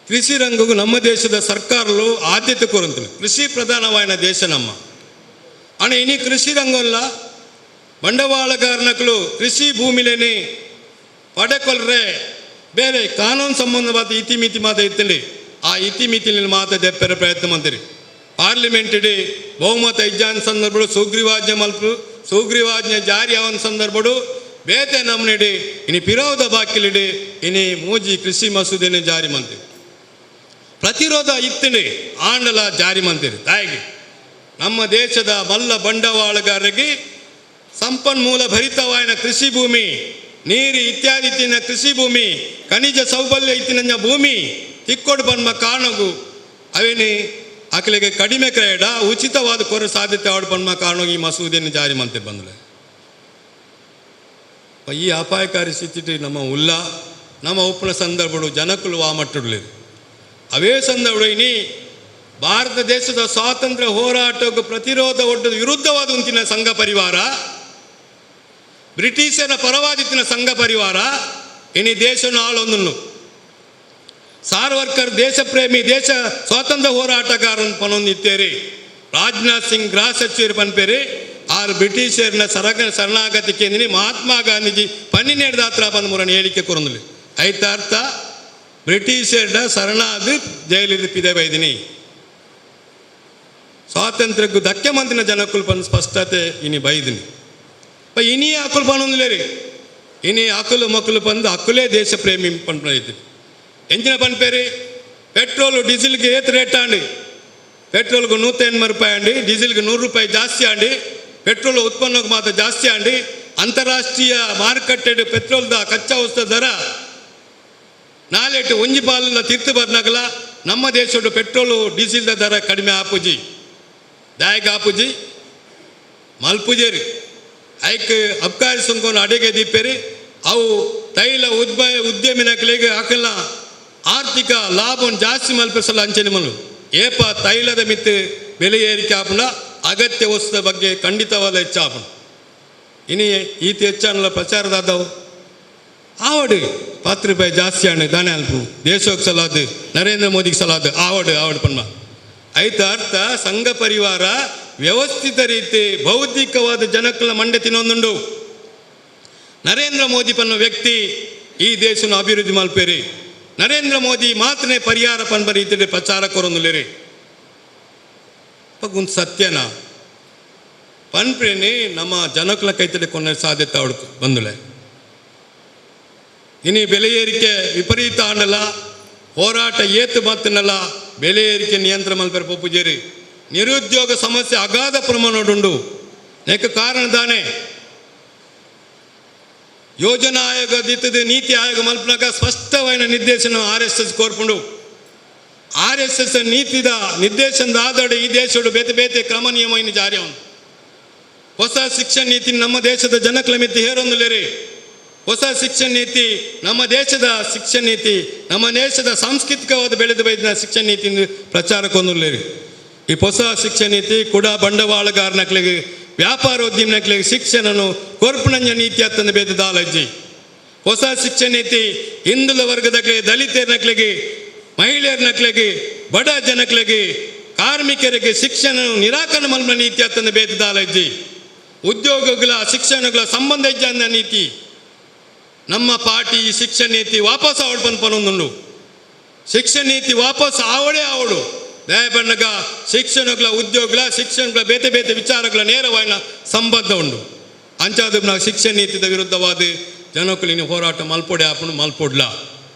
S5: ಕೃಷಿ ರಂಗಗೂ ನಮ್ಮ ದೇಶದ ಸರ್ಕಾರలు ಆದ್ಯತೆ ಕೊರಂತಲು. ಕೃಷಿ ಪ್ರಧಾನವಾದ ದೇಶ ನಮ್ಮ. ಅಣ್ಣ, ಇನಿ ಕೃಷಿ ರಂಗಲ್ಲ ಬಂಡವಾಳಗಾರನಕಲು ಕೃಷಿ ಭೂಮಿಲೇನೆ ಪಡೆಕೊಲ್ರೆ ಬೇರೆ ಕಾನೂನು ಸಂಬಂಧವಾದ ಇತಿಮಿತಿ ಮಾತ ಇತ್ತಂడి. ಆ ಇತಿಮಿತಿಲಿ ಮಾತ ದೆಪ್ಪೆರ ಪ್ರಯತ್ನ ಮಂತಿರಿ. ಪಾರ್ಲಿಮೆಂಟ್ ಇಡೀ ಬಹುಮತ ಇಜ್ಜಾನ್ ಸಂದರ್ಭಡು ಸುಗ್ರೀವಾಜ್ಞೆ ಮಲ್ಪು, ಸುಗ್ರೀವಾಜ್ಞೆ ಜಾರಿ ಅವನ ಸಂದರ್ಭಡು ಬೇತೆ ನಮ್ಮನಿಡಿ ಇನಿ ಪಿರಾವದ ಬಾಕಿಲಿಡಿ ಇನಿ ಮೂಜಿ ಕೃಷಿ ಮಸೂದೆನೆ ಜಾರಿ ಮಂತಿರಿ. ಪ್ರತಿರೋಧ ಇತ್ತಂಡಿ, ಆಂಡಲ ಜಾರಿ ಮಂತಿರಿ. ತಾಯಿಗೆ ನಮ್ಮ ದೇಶದ ಮಲ್ಲ ಬಂಡವಾಳಗಾರರಿಗೆ ಸಂಪನ್ಮೂಲ ಭರಿತವಾದ ಕೃಷಿ ಭೂಮಿ, ನೀರು ಇತ್ಯಾದಿ ಇತ್ತಿನ ಕೃಷಿ ಭೂಮಿ, ಖನಿಜ ಸೌಬಲ್ಯ ಇತ್ತಿನ ಭೂಮಿ ತಿಕ್ಕೊಡು ಬನ್ಮ ಕಾರಣಗು ಅವೇನಿ ಆಕಲಿಗೆ ಕಡಿಮೆ ಕ್ರಯಡ ಉಚಿತವಾದ ಕೊರ ಸಾಧ್ಯತೆ ಆಡು ಬನ್ಮ ಕಾರಣ ಈ ಮಸೂದೆಯನ್ನು ಜಾರಿ ಮಂತೆ ಬಂದಲೆ. ಈ ಅಪಾಯಕಾರಿ ಸ್ಥಿತಿ ನಮ್ಮ ಉಲ್ಲ ನಮ್ಮ ಉಪ್ಪಿನ ಸಂದರ್ಭಡು ಜನಕುಲು ವಾಮಟ್ಟುಡ್ಲಿರು. ಅವೇ ಸಂದರ್ಭ ಇನಿ ಭಾರತ ದೇಶದ ಸ್ವಾತಂತ್ರ್ಯ ಹೋರಾಟಕ್ಕೆ ಪ್ರತಿರೋಧ ಒಡ್ಡದ ವಿರುದ್ಧವಾದ ಉಂತಿನ ಸಂಘ ಪರಿವಾರ, ಬ್ರಿಟಿಷರ ಪರವಾದಿತ್ತಿನ ಸಂಘ ಪರಿವಾರ ಇನಿ ದೇಶನ ಆಳೊಂದನ್ನು. ಸಾರ್ವರ್ಕರ್ ದೇಶ ಪ್ರೇಮಿ, ದೇಶ ಸ್ವಾತಂತ್ರ್ಯ ಹೋರಾಟಗಾರನ್ ಪನೊಂದಿತ್ತೇರಿ. ರಾಜನಾಥ್ ಸಿಂಗ್ ಗೃಹ ಸಚಿವರು ಪನ್ಪೇರಿ, ಆರು ಬ್ರಿಟಿಷರ್ನ ಶರಣಾಗತಿ ಕೇಂದ್ರ ಮಹಾತ್ಮ ಗಾಂಧೀಜಿ ಪನ್ನಿನೇಡ್ದಾತ್ರ ಬಂದ ಮುರಣ ಹೇಳಿಕೆ ಕೊರಂದುಲಿ. ಐತ ಅರ್ಥ ಬ್ರಿಟಿಷರ್ನ ಶರಣಾದ ಜೈಲಿದ್ದು ಪಿದೆ ಬೈದಿನಿ. ಸ್ವಾತಂತ್ರ್ಯಕ್ಕೂ ಧಕ್ಕೆ ಮಂತಿನ ಜನಕ್ಕುಲ್ ಪನ್ ಸ್ಪಷ್ಟತೆ ಇನಿ ಬೈದಿನಿ. ಇನಿ ಅಕುಲು ಪನೊಂದುಲೇರಿ. ಇನಿ ಅಕುಲು ಮಕ್ಕಳು ಬಂದು ಅಕ್ಕುಲೇ ದೇಶ ಪ್ರೇಮಿ ಪನ್ಪುನ. ಎಂಚಿನ ಪನ್ಪೇರಿ? ಪೆಟ್ರೋಲ್ ಡೀಸೆಲ್ಗೆ ಏತ್ ರೇಟ್ ಆಂಡಿ? ಪೆಟ್ರೋಲ್ಗೆ 180 ರೂಪಾಯಿ ಅಂಡಿ, ಡೀಸೆಲ್ಗೆ 100 ರೂಪಾಯಿ ಜಾಸ್ತಿ ಆಂಡಿ. ಪೆಟ್ರೋಲ್ ಉತ್ಪನ್ನಕ್ಕೆ ಮಾತ್ರ ಜಾಸ್ತಿ ಆಂಡಿ. ಅಂತಾರಾಷ್ಟ್ರೀಯ ಮಾರುಕಟ್ಟೆ ಪೆಟ್ರೋಲ್ದ ಕಚ್ಚಾ ವಸ್ತು ದರ ನಾಲೆಟ್ಟು ಒಂಜಿ ಪಾಲನ್ನ ತಿರ್ತು ಬರ್ನಾಗಲ ನಮ್ಮ ದೇಶದ ಪೆಟ್ರೋಲು ಡೀಸೆಲ್ದ ದರ ಕಡಿಮೆ ಆಪುಜಿ. ದಾಯಕ ಆಪುಜಿ? ಮಲ್ಪುಜೇರಿ. ಐಕ್ ಅಬ್ಕಾರಿ ಸುಂಕವನ್ನು ಅಡಿಗೆ ದೀಪೇರಿ. ಅವು ತೈಲ ಉದ್ಯಮಿನಕಲಿಗೆ ಹಾಕಲ್ಲ ಆರ್ಥಿಕ ಲಾಭವನ್ನು ಜಾಸ್ತಿ ಮಲ್ಪಿಸಲು ಅಂಚನೆ ಮಲು. ಏಪ ತೈಲದ ಮಿತ್ತು ಬೆಲೆ ಏರಿಕೆ ಆಪುಂಡ, ಅಗತ್ಯ ವಸ್ತುದ ಬಗ್ಗೆ ಖಂಡಿತವಾದ ಹೆಚ್ಚಾಪುಂಡು. ಇನಿ ಈತ ಹೆಚ್ಚಾನಲ್ಲ ಪ್ರಚಾರದಾದವು. ಆವಡು 10 ರೂಪಾಯಿ ಜಾಸ್ತಿ ಆಣೆ ದಾನೆ ಅಲ್ಪ ದೇಶಕ್ಕೆ ಸಲಾದ್ ನರೇಂದ್ರ ಮೋದಿಗೆ ಸಲಾದ್ ಆವಡು ಆವಡು ಪನ್ಮ ಐತ ಅರ್ಥ. ಸಂಘ ಪರಿವಾರ ವ್ಯವಸ್ಥಿತ ರೀತಿ ಬೌದ್ಧಿಕವಾದ ಜನಕ್ಕಲ ಮಂಡೆ ತಿನ್ನೊಂದುಂಡು. ನರೇಂದ್ರ ಮೋದಿ ಪನ್ನ ವ್ಯಕ್ತಿ ಈ ದೇಶನ ಅಭಿವೃದ್ಧಿ ಮಲ್ಪೇರಿ, ನರೇಂದ್ರ ಮೋದಿ ಮಾತ್ರನೇ ಪರಿಹಾರ ಪನ್ಪ ರೀತಿ ಪ್ರಚಾರ ಕೊರೊಂದುಲ್ಲೇರಿ. ಒಂದು ಸತ್ಯನ ಪನ್ಪ್ರೇನಿ ನಮ್ಮ ಜನಕ್ಕಲ ಕೈತಡೆ ಕೊನ್ನ ಸಾಧ್ಯತೆ ಅವಳು ಬಂದುಲೆ. ಇನಿ ಬೆಲೆ ಏರಿಕೆ ವಿಪರೀತ ಆಂಡಲ ಹೋರಾಟ ಏತು ಮತ್ತನಲ್ಲ ಬೆಲೆ ಏರಿಕೆ ನಿಯಂತ್ರಣ ಮಲ್ಪೆರೆ ಪೊಪ್ಪುಜೇರಿ. ನಿರುದ್ಯೋಗ ಸಮಸ್ಯೆ ಅಗಾಧ ಪ್ರಮಾಣಡುಂಡು. ನೆಕ್ ಕಾರಣ ದಾನೆ? ಯೋಜನಾ ಆಯೋಗ ದಿತ್ತದ ನೀತಿ ಆಯೋಗ ಮಲ್ಪನಾಗ ಸ್ಪಷ್ಟವಾದ ನಿರ್ದೇಶನ ಆರ್ಎಸ್ಎಸ್ ಕೋರ್ಪುಂಡು. ಆರ್ಎಸ್ಎಸ್ ನೀತಿದ ನಿರ್ದೇಶನದ ಆಧಾರ ಈ ದೇಶಡು ಬೇತೆ ಬೇತೆ ಕ್ರಮ ನಿಯಮ ಇನ್ನು ಜಾರಿ ಅವನು. ಹೊಸ ಶಿಕ್ಷಣ ನೀತಿ ನಮ್ಮ ದೇಶದ ಜನಕ್ಲ ಮಿತ್ತ್ ಹೇರೊಂದುಲ್ಲೆರ್. ಹೊಸ ಶಿಕ್ಷಣ ನೀತಿ ನಮ್ಮ ದೇಶದ ಶಿಕ್ಷಣ ನೀತಿ, ನಮ್ಮ ದೇಶದ ಸಾಂಸ್ಕೃತಿಕವಾದ ಬೆಳೆದು ಬೈದಿನ ಶಿಕ್ಷಣ ನೀತಿ ಪ್ರಚಾರ ಕೊಂದುಲ್ಲೆರ್. ಈ ಹೊಸ ಶಿಕ್ಷಣ ನೀತಿ ಕೂಡ ಬಂಡವಾಳಗಾರನಕ್ಲಿಗೆ, ವ್ಯಾಪಾರೋದ್ಯಮನಕ್ಲಿಗೆ ಶಿಕ್ಷಣನು ಕೊರ್ಪುನಂಜ ನೀತಿ ಅತ್ತಂದು ಬೇತೆ ದಾಲಜ್ಜಿ. ಹೊಸ ಶಿಕ್ಷಣ ನೀತಿ ಹಿಂದುಳಿದ ವರ್ಗದಕ್ಲಿಗೆ, ದಲಿತರನಕ್ಲಿಗೆ, ಮಹಿಳೆಯರನಕ್ಲಿಗೆ, ಬಡ ಜನಕ್ಲಿಗೆ, ಕಾರ್ಮಿಕರಿಗೆ ಶಿಕ್ಷಣ ನಿರಾಕರಣೆ ಮಲ್ಪುನ ನೀತಿ ಅತ್ತಂದು ಬೇತೆ ದಾಲಜ್ಜಿ. ಉದ್ಯೋಗಗಳ ಶಿಕ್ಷಣಗಳ ಸಂಬಂಧ ಇಜ್ಜಂದ ನೀತಿ. ನಮ್ಮ ಪಾರ್ಟಿ ಈ ಶಿಕ್ಷಣ ನೀತಿ ವಾಪಸ್ ಆವಡ್ ಪನ್ಪನೊಂದುಂಡು. ಶಿಕ್ಷಣ ನೀತಿ ವಾಪಸ್ ಆವಡೇ ಆವಡು. ದಯಪನ್ನಗ ಶಿಕ್ಷಣಗಳ ಉದ್ಯೋಗಗಳ ಶಿಕ್ಷಣಗಳ ಬೇತೆ ಬೇತೆ ವಿಚಾರಗಳ ನೇರವಾಯಿನ ಸಂಬಂಧ ಉಂಡು. ಅಂಚಾದ ನಾವು ಶಿಕ್ಷಣ ನೀತಿದ ವಿರುದ್ಧವಾದ ಜನಕುಲಿನ ಹೋರಾಟ ಮಲ್ಪೊಡೆ ಆಪುಂಡು, ಮಲ್ಪೊಡ್ಲ.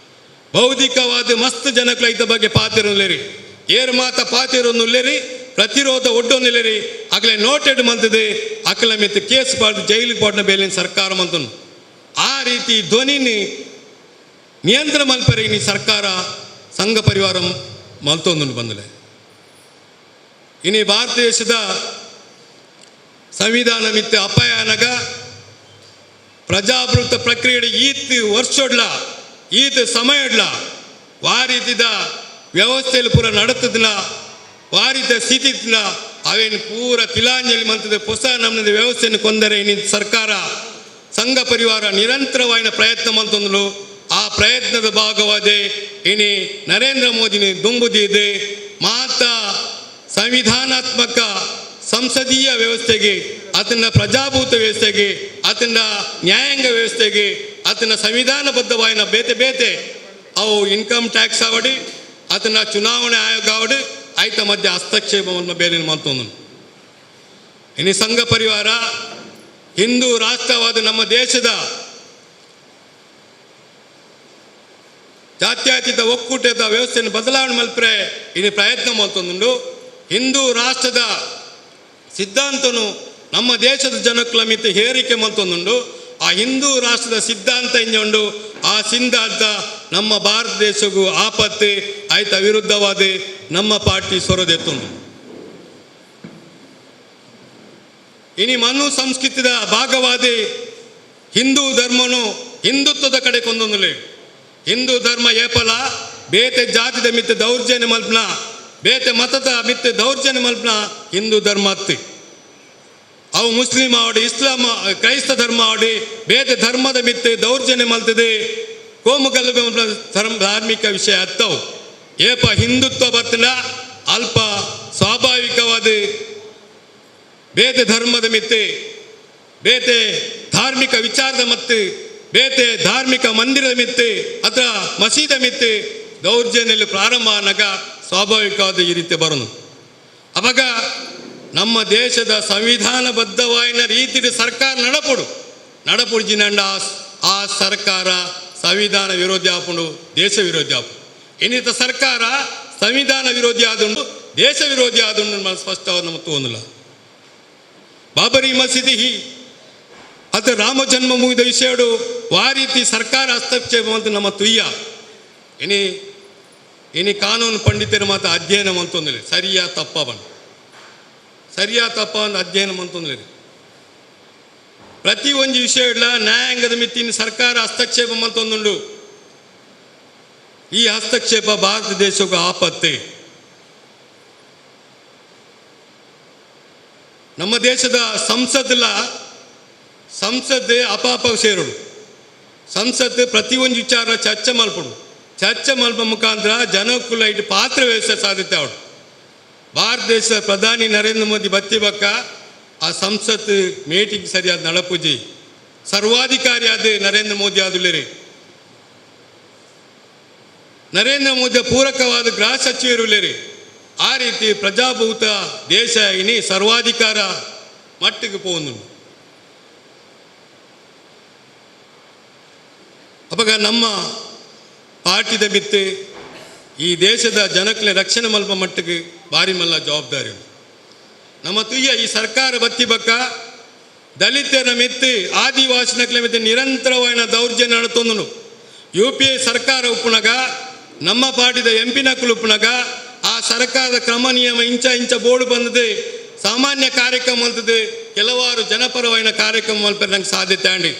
S5: ಬೌದ್ಧಿಕವಾದ ಮಸ್ತ್ ಜನಕುಲ ಇದ್ದ ಬಗ್ಗೆ ಪಾತಿರೊಂದುಲ್ಲೆರಿ. ಏರು ಮಾತ ಪಾತಿರೊಂದುಲ್ಲೆರಿ, ಪ್ರತಿರೋಧ ಒಡ್ಡೊಂದುಲ್ಲೆರಿ. ಅಗಲೆ ನೋಟೆಡ್ ಮಂತದೆ ಅಕಲ ಮಿತ್ತು ಕೇಸ್ ಪಾಡ್ದು ಜೈಲಿಗೆ ಪಾಡ್ನ ಬೇಲಿನ ಸರ್ಕಾರ ಮಂತನು. ಆ ರೀತಿ ಧ್ವನಿని ನಿಯಂತ್ರಣ ಮಲ್ಪರೆ ಇನಿ ಸರ್ಕಾರ ಸಂಘ ಪರಿವಾರ ಮಲ್ತೊಂದುಂಡು ಬಂದಲೆ. ಇನಿ ಭಾರತ ದೇಶದ ಸಂವಿಧಾನ ಮಿತ್ತ ಅಪಾಯನಗ ಪ್ರಜಾಪ್ರಭುತ್ವ ಪ್ರಕ್ರಿಯೆ ಈತ್ ವರ್ಷೊಡ್ಲ ಈತ್ ಸಮಯಡ್ಲ ವಾರೀತಿದ ವ್ಯವಸ್ಥೆಯಲ್ಲಿ ಪೂರ ನಡತದಿನ ವಾರಿತ ಸ್ಥಿತಿ ಅವೇನು ಪೂರ ತಿಲಾಂಜಲಿ ಮಂತದ ಹೊಸ ನಮ್ಮದ ವ್ಯವಸ್ಥೆಯನ್ನು ಕೊಂದರೆ ಇನಿ ಸರ್ಕಾರ ಸಂಘ ಪರಿವಾರ ನಿರಂತರವಾದ ಪ್ರಯತ್ನ ಮಂತಂದ್ಲು. ಆ ಪ್ರಯತ್ನದ ಭಾಗವಾದ ಇನಿ ನರೇಂದ್ರ ಮೋದಿನ ದುಂಬುದಿದೆ ಮಾತಾ ಸಂವಿಧಾನಾತ್ಮಕ ಸಂಸದೀಯ ವ್ಯವಸ್ಥೆಗೆ, ಆತನ ಪ್ರಜಾಭೂತ ವ್ಯವಸ್ಥೆಗೆ, ಆತನ ನ್ಯಾಯಾಂಗ ವ್ಯವಸ್ಥೆಗೆ, ಆತನ ಸಂವಿಧಾನಬದ್ಧವಾದ ಬೇತೆ ಬೇತೆ ಅವು ಇನ್ಕಮ್ ಟ್ಯಾಕ್ಸ್ ಆವಡಿ, ಆತನ ಚುನಾವಣೆ ಆಯೋಗ ಆವಡಿ, ಆಯ್ತ ಮಧ್ಯೆ ಹಸ್ತಕ್ಷೇಪವನ್ನು ಬೇರೆ ಮತ್ತೊಂದು. ಇನ್ನು ಸಂಘ ಪರಿವಾರ ಹಿಂದೂ ರಾಷ್ಟ್ರವಾದ ನಮ್ಮ ದೇಶದ ಜಾತ್ಯತೀತ ಒಕ್ಕೂಟದ ವ್ಯವಸ್ಥೆಯನ್ನು ಬದಲಾವಣೆ ಮಲ್ಪರೆ ಇನ್ನು ಪ್ರಯತ್ನ ಮಲ್ತೊಂದುಂಡು. ಹಿಂದೂ ರಾಷ್ಟ್ರದ ಸಿದ್ಧಾಂತನು ನಮ್ಮ ದೇಶದ ಜನಕ್ಕಲ ಮಿತ್ತ ಹೇರಿಕೆ ಮಲ್ತೊಂದುಂಡು. ಆ ಹಿಂದೂ ರಾಷ್ಟ್ರದ ಸಿದ್ಧಾಂತ ಇಂಜುಂಡು. ಆ ಸಿದ್ಧಾಂತ ನಮ್ಮ ಭಾರತ ದೇಶಕ್ಕೂ ಆಪತ್ತು ಆಯ್ತ ವಿರುದ್ಧವಾದ ನಮ್ಮ ಪಾರ್ಟಿ ಸೊರದೆತ್ತುಂಡು. ಇನಿ ಮನು ಸಂಸ್ಕೃತಿದ ಭಾಗವಾದ ಹಿಂದೂ ಧರ್ಮನು ಹಿಂದುತ್ವದ ಕಡೆ ಕೊಂದೊಂದುಲೆ. ಹಿಂದೂ ಧರ್ಮ ಏಪಲ ಬೇತೆ ಜಾತಿದ ಮಿತ್ತ ದೌರ್ಜನ್ಯ ಮಲ್ಪನ, ಬೇತೆ ಮತದ ಮಿತ್ತ ದೌರ್ಜನ್ಯ ಮಲ್ಪನ ಹಿಂದೂ ಧರ್ಮ ಅತ್ತಿ. ಅವು ಮುಸ್ಲಿಂ ಆವಡಿ, ಇಸ್ಲಾಂ ಕ್ರೈಸ್ತ ಧರ್ಮ ಆವಡಿ, ಬೇತೆ ಧರ್ಮದ ಮಿತ್ತೆ ದೌರ್ಜನ್ಯ ಮಲ್ತದೆ ಕೋಮು ಗಲಭೆ ಧರ್ಮ ಧಾರ್ಮಿಕ ವಿಷಯ ಅತ್ತವು. ಏಪ ಹಿಂದುತ್ವ ಬರ್ತನ ಅಲ್ಪ ಸ್ವಾಭಾವಿಕವಾದ ಬೇತೆ ಧರ್ಮದ ಮಿತ್ತೆ, ಬೇತೆ ಧಾರ್ಮಿಕ ವಿಚಾರದ ಮತ್ತು ಬೇತೆ ಧಾರ್ಮಿಕ ಮಂದಿರದ ಮಿತ್ತೆ ಅಥವಾ ಮಸೀದ ಮಿತ್ತೆ ದೌರ್ಜನ್ಯ ಪ್ರಾರಂಭ ಆನಾಗ ಸ್ವಾಭಾವಿಕವಾದ ಈ ರೀತಿ ಬರೋದು. ಅವಾಗ ನಮ್ಮ ದೇಶದ ಸಂವಿಧಾನಬದ್ಧವಾದ ರೀತಿಯ ಸರ್ಕಾರ ನಡಪಡು ನಡಪುಡು ಜಿನಂಡ ಆ ಸರ್ಕಾರ ಸಂವಿಧಾನ ವಿರೋಧಿ ಆಪುಂಡು, ದೇಶ ವಿರೋಧಿ ಆಪು. ಇನ್ನಿತ ಸರ್ಕಾರ ಸಂವಿಧಾನ ವಿರೋಧಿ ಆದುಂಡು, ದೇಶ ವಿರೋಧಿ ಆದುಂಡು ಸ್ಪಷ್ಟವಾದ ನಮ್ಮ ತೋಂದಿಲ್ಲ. ಬಾಬರಿ ಮಸೀದಿ ಹಿ ಅದು ರಾಮ ಜನ್ಮ ಮುಗಿದ ವಿಷಯಡು ಆ ರೀತಿ ಸರ್ಕಾರ ಹಸ್ತಕ್ಷೇಪ ಅಂತ ನಮ್ಮ ತುಯ್ಯ. ಇನಿ ಇನಿ ಕಾನೂನು ಪಂಡಿತರು ಮಾತ್ರ ಅಧ್ಯಯನ ಮಂತೊಂದಿಲ್ಲ. ಸರಿಯಾ ತಪ್ಪ ಬಣ್ಣ ಸರಿಯಾ ತಪ್ಪ ಅಂತ ಅಧ್ಯಯನ ಮಂತೊಂದಿಲ್ಲ. ಪ್ರತಿ ಒಂದು ವಿಷಯ ಇಲ್ಲ ನ್ಯಾಯಾಂಗದ ಮಿತ್ತಿನ ಸರ್ಕಾರ ಹಸ್ತಕ್ಷೇಪ ಮಂತೊಂದುಂಡು. ಈ ಹಸ್ತಕ್ಷೇಪ ಭಾರತ ದೇಶಕ್ಕೂ ಆಪತ್ತೆ. ನಮ್ಮ ದೇಶದ ಸಂಸದ್ಲ ಸಂಸದ್ ಅಪಾಪ ಸೇರುಡು. ಸಂಸತ್ ಪ್ರತಿಯೊಂದು ವಿಚಾರ ಚರ್ಚೆ ಮಲ್ಪಡು. ಚರ್ಚೆ ಮಲ್ಪ ಮುಖಾಂತರ ಜನಕ್ಕುಲ ಇಟ್ಟು ಪಾತ್ರ ವ್ಯವಸ್ಥೆ ಸಾಧ್ಯತೆ ಅವಳು. ಭಾರತ ದೇಶದ ಪ್ರಧಾನಿ ನರೇಂದ್ರ ಮೋದಿ ಬತ್ತಿ ಬಕ್ಕ ಆ ಸಂಸತ್ ಮೀಟಿಂಗ್ ಸರಿಯಾದ ನಡಪುಜಿ. ಸರ್ವಾಧಿಕಾರಿ ಆದ ನರೇಂದ್ರ ಮೋದಿ ಆದುಲ್ಲೇರಿ. ನರೇಂದ್ರ ಮೋದಿಯ ಪೂರಕವಾದ ಗೃಹ ಸಚಿವರುಲ್ಲೇರಿ. ಆ ರೀತಿ ಪ್ರಜಾಭೂತ ದೇಶ ಇನಿ ಸರ್ವಾಧಿಕಾರ ಮಟ್ಟಿಗೆ ಪೋಂದು. ಅಪಗ ನಮ್ಮ ಪಾರ್ಟಿದ ಮಿತ್ತು ಈ ದೇಶದ ಜನಕ್ಲೆ ರಕ್ಷಣೆ ಮಲ್ಪ ಮಟ್ಟಿಗೆ ಬಾರಿ ಮಲ್ಲ ಜವಾಬ್ದಾರಿ. ನಮ್ಮ ತುಯ್ಯ ಈ ಸರ್ಕಾರ ಬತ್ತಿ ಬಕ್ಕ ದಲಿತರ ಮಿತ್ತು, ಆದಿವಾಸಿನಕ್ಲೆ ಮಿತ್ತು ನಿರಂತರವಾದ ದೌರ್ಜನ್ಯ ನಡತೊಂದನು. ಯುಪಿಎ ಸರ್ಕಾರ ಉಪ್ಪುನಗ, ನಮ್ಮ ಪಾರ್ಟಿದ ಎಂಪಿ ನಕಲು ಉಪ್ಪುನಗ ಆ ಸರ್ಕಾರದ ಕ್ರಮ ನಿಯಮ ಇಂಚ ಇಂಚ ಬೋರ್ಡು ಬಂದದೆ. ಸಾಮಾನ್ಯ ಕಾರ್ಯಕ್ರಮ ಅಂತದೆ, ಕೆಲವಾರು ಜನಪರವಾದ ಕಾರ್ಯಕ್ರಮ ಮಲ್ಪೆರೆ ನಂಗೆ ಸಾಧ್ಯತೆ ಆಂಡಿ.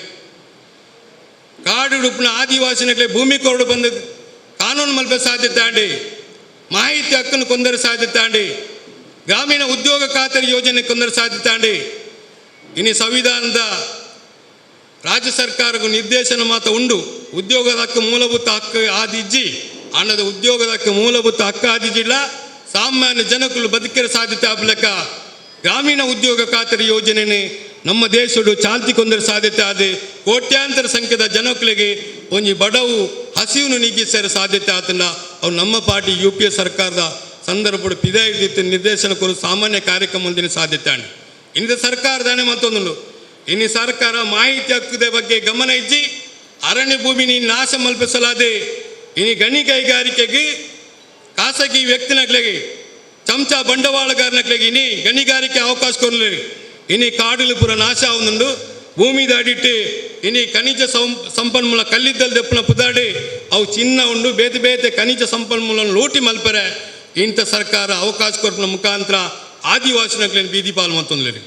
S5: ಕಾಡು ಉಪ್ಪುನ ಆದಿವಾಸಿನಕ್ಲೆ ಭೂಮಿ ಕೊರಡು ಬಂದ ಕಾನೂನು ಮಲ್ಪೆ ಸಾಧ್ಯತೆ ಆಂಡಿ. ಮಾಹಿತಿ ಹಕ್ಕನ್ನು ಕೊಂದರೆ ಸಾಧ್ಯತೆ ಆಂಡಿ. ಗ್ರಾಮೀಣ ಉದ್ಯೋಗ ಖಾತರಿ ಯೋಜನೆ ಕೊಂದರೆ ಸಾಧ್ಯತೆ ಆಂಡಿ. ಇನ್ನು ಸಂವಿಧಾನದ ರಾಜ್ಯ ಸರ್ಕಾರಕ್ಕೂ ನಿರ್ದೇಶನ ಮಾತ್ರ ಉಂಡು. ಉದ್ಯೋಗದ ಹಕ್ಕು ಮೂಲಭೂತ ಹಕ್ಕು ಆದಿಜ್ಜಿ ಅಣ್ಣದ ಉದ್ಯೋಗದ ಹಕ್ಕು ಮೂಲಭೂತ ಹಕ್ಕು ಆದಿಜಿಲ್ಲ. ಸಾಮಾನ್ಯ ಜನಕ್ಕಳು ಬದುಕಿರ ಸಾಧ್ಯತೆ ಆಗ್ಲಕ್ಕ ಗ್ರಾಮೀಣ ಉದ್ಯೋಗ ಖಾತರಿ ಯೋಜನೆನೇ ನಮ್ಮ ದೇಶಡು ಚಾಲ್ತಿ ಕೊಂದರೆ ಸಾಧ್ಯತೆ ಆದ ಕೋಟ್ಯಾಂತರ ಸಂಖ್ಯೆದ ಜನಕ್ಕಳಿಗೆ ಒಂಜಿ ಬಡವು ಹಸಿವನ್ನು ನೀಗಿಸರ ಸಾಧ್ಯತೆ ಆತನ. ಅವ್ರು ನಮ್ಮ ಪಾರ್ಟಿ ಯುಪಿಎ ಸರ್ಕಾರದ ಸಂದರ್ಭ ಪಿದಾಯಿದಿತ್ತು ನಿರ್ದೇಶನ ಕೊರು ಸಾಮಾನ್ಯ ಕಾರ್ಯಕ್ರಮ ಒಂದಿನ ಸಾಧ್ಯತೆ ಆಂಡ್. ಇಂದ ಸರ್ಕಾರದಾನೆ ಮತ್ತೊಂದು ಇನ್ನು ಸರ್ಕಾರ ಮಾಹಿತಿ ಹಕ್ಕುದ ಬಗ್ಗೆ ಗಮನ ಇಜ್ಜಿ. ಅರಣ್ಯ ಭೂಮಿ ನೀನು ನಾಶ ಮಲ್ಪಿಸಲಾದೆ ಇನಿ ಗಣಿ ಕೈಗಾರಿಕೆಗೆ, ಖಾಸಗಿ ವ್ಯಕ್ತಿನಕ್ಲೆಗೆ, ಚಮಚ ಬಂಡವಾಳಗಾರನಕ್ಲೆಗೆ ಇನಿ ಗಣಿಗಾರಿಕೆ ಅವಕಾಶ ಕೊರಲಿ. ಇನಿ ಕಾಡುಲು ಪೂರ ನಾಶ ಆವೊಂದುಂಡು. ಭೂಮಿ ದಾಡಿಟ್ಟು ಇನಿ ಖನಿಜ ಸಂಪನ್ಮೂಲ ಕಲ್ಲಿದ್ದಲ್ ದೆಪ್ಪುನ ಪುದಾಡಿ ಅವು ಚಿನ್ನ ಉಂಡು, ಬೇತೆ ಬೇತೆ ಖನಿಜ ಸಂಪನ್ಮೂಲ ಲೂಟಿ ಮಲ್ಪರೆ ಇಂಥ ಸರ್ಕಾರ ಅವಕಾಶ ಕೊರ್ಪುನ ಮುಖಾಂತರ ಆದಿವಾಸಿನಕ್ಲೆನ್ ಬೀದಿ ಪಾಲು ಮತ್ತೊಂದು.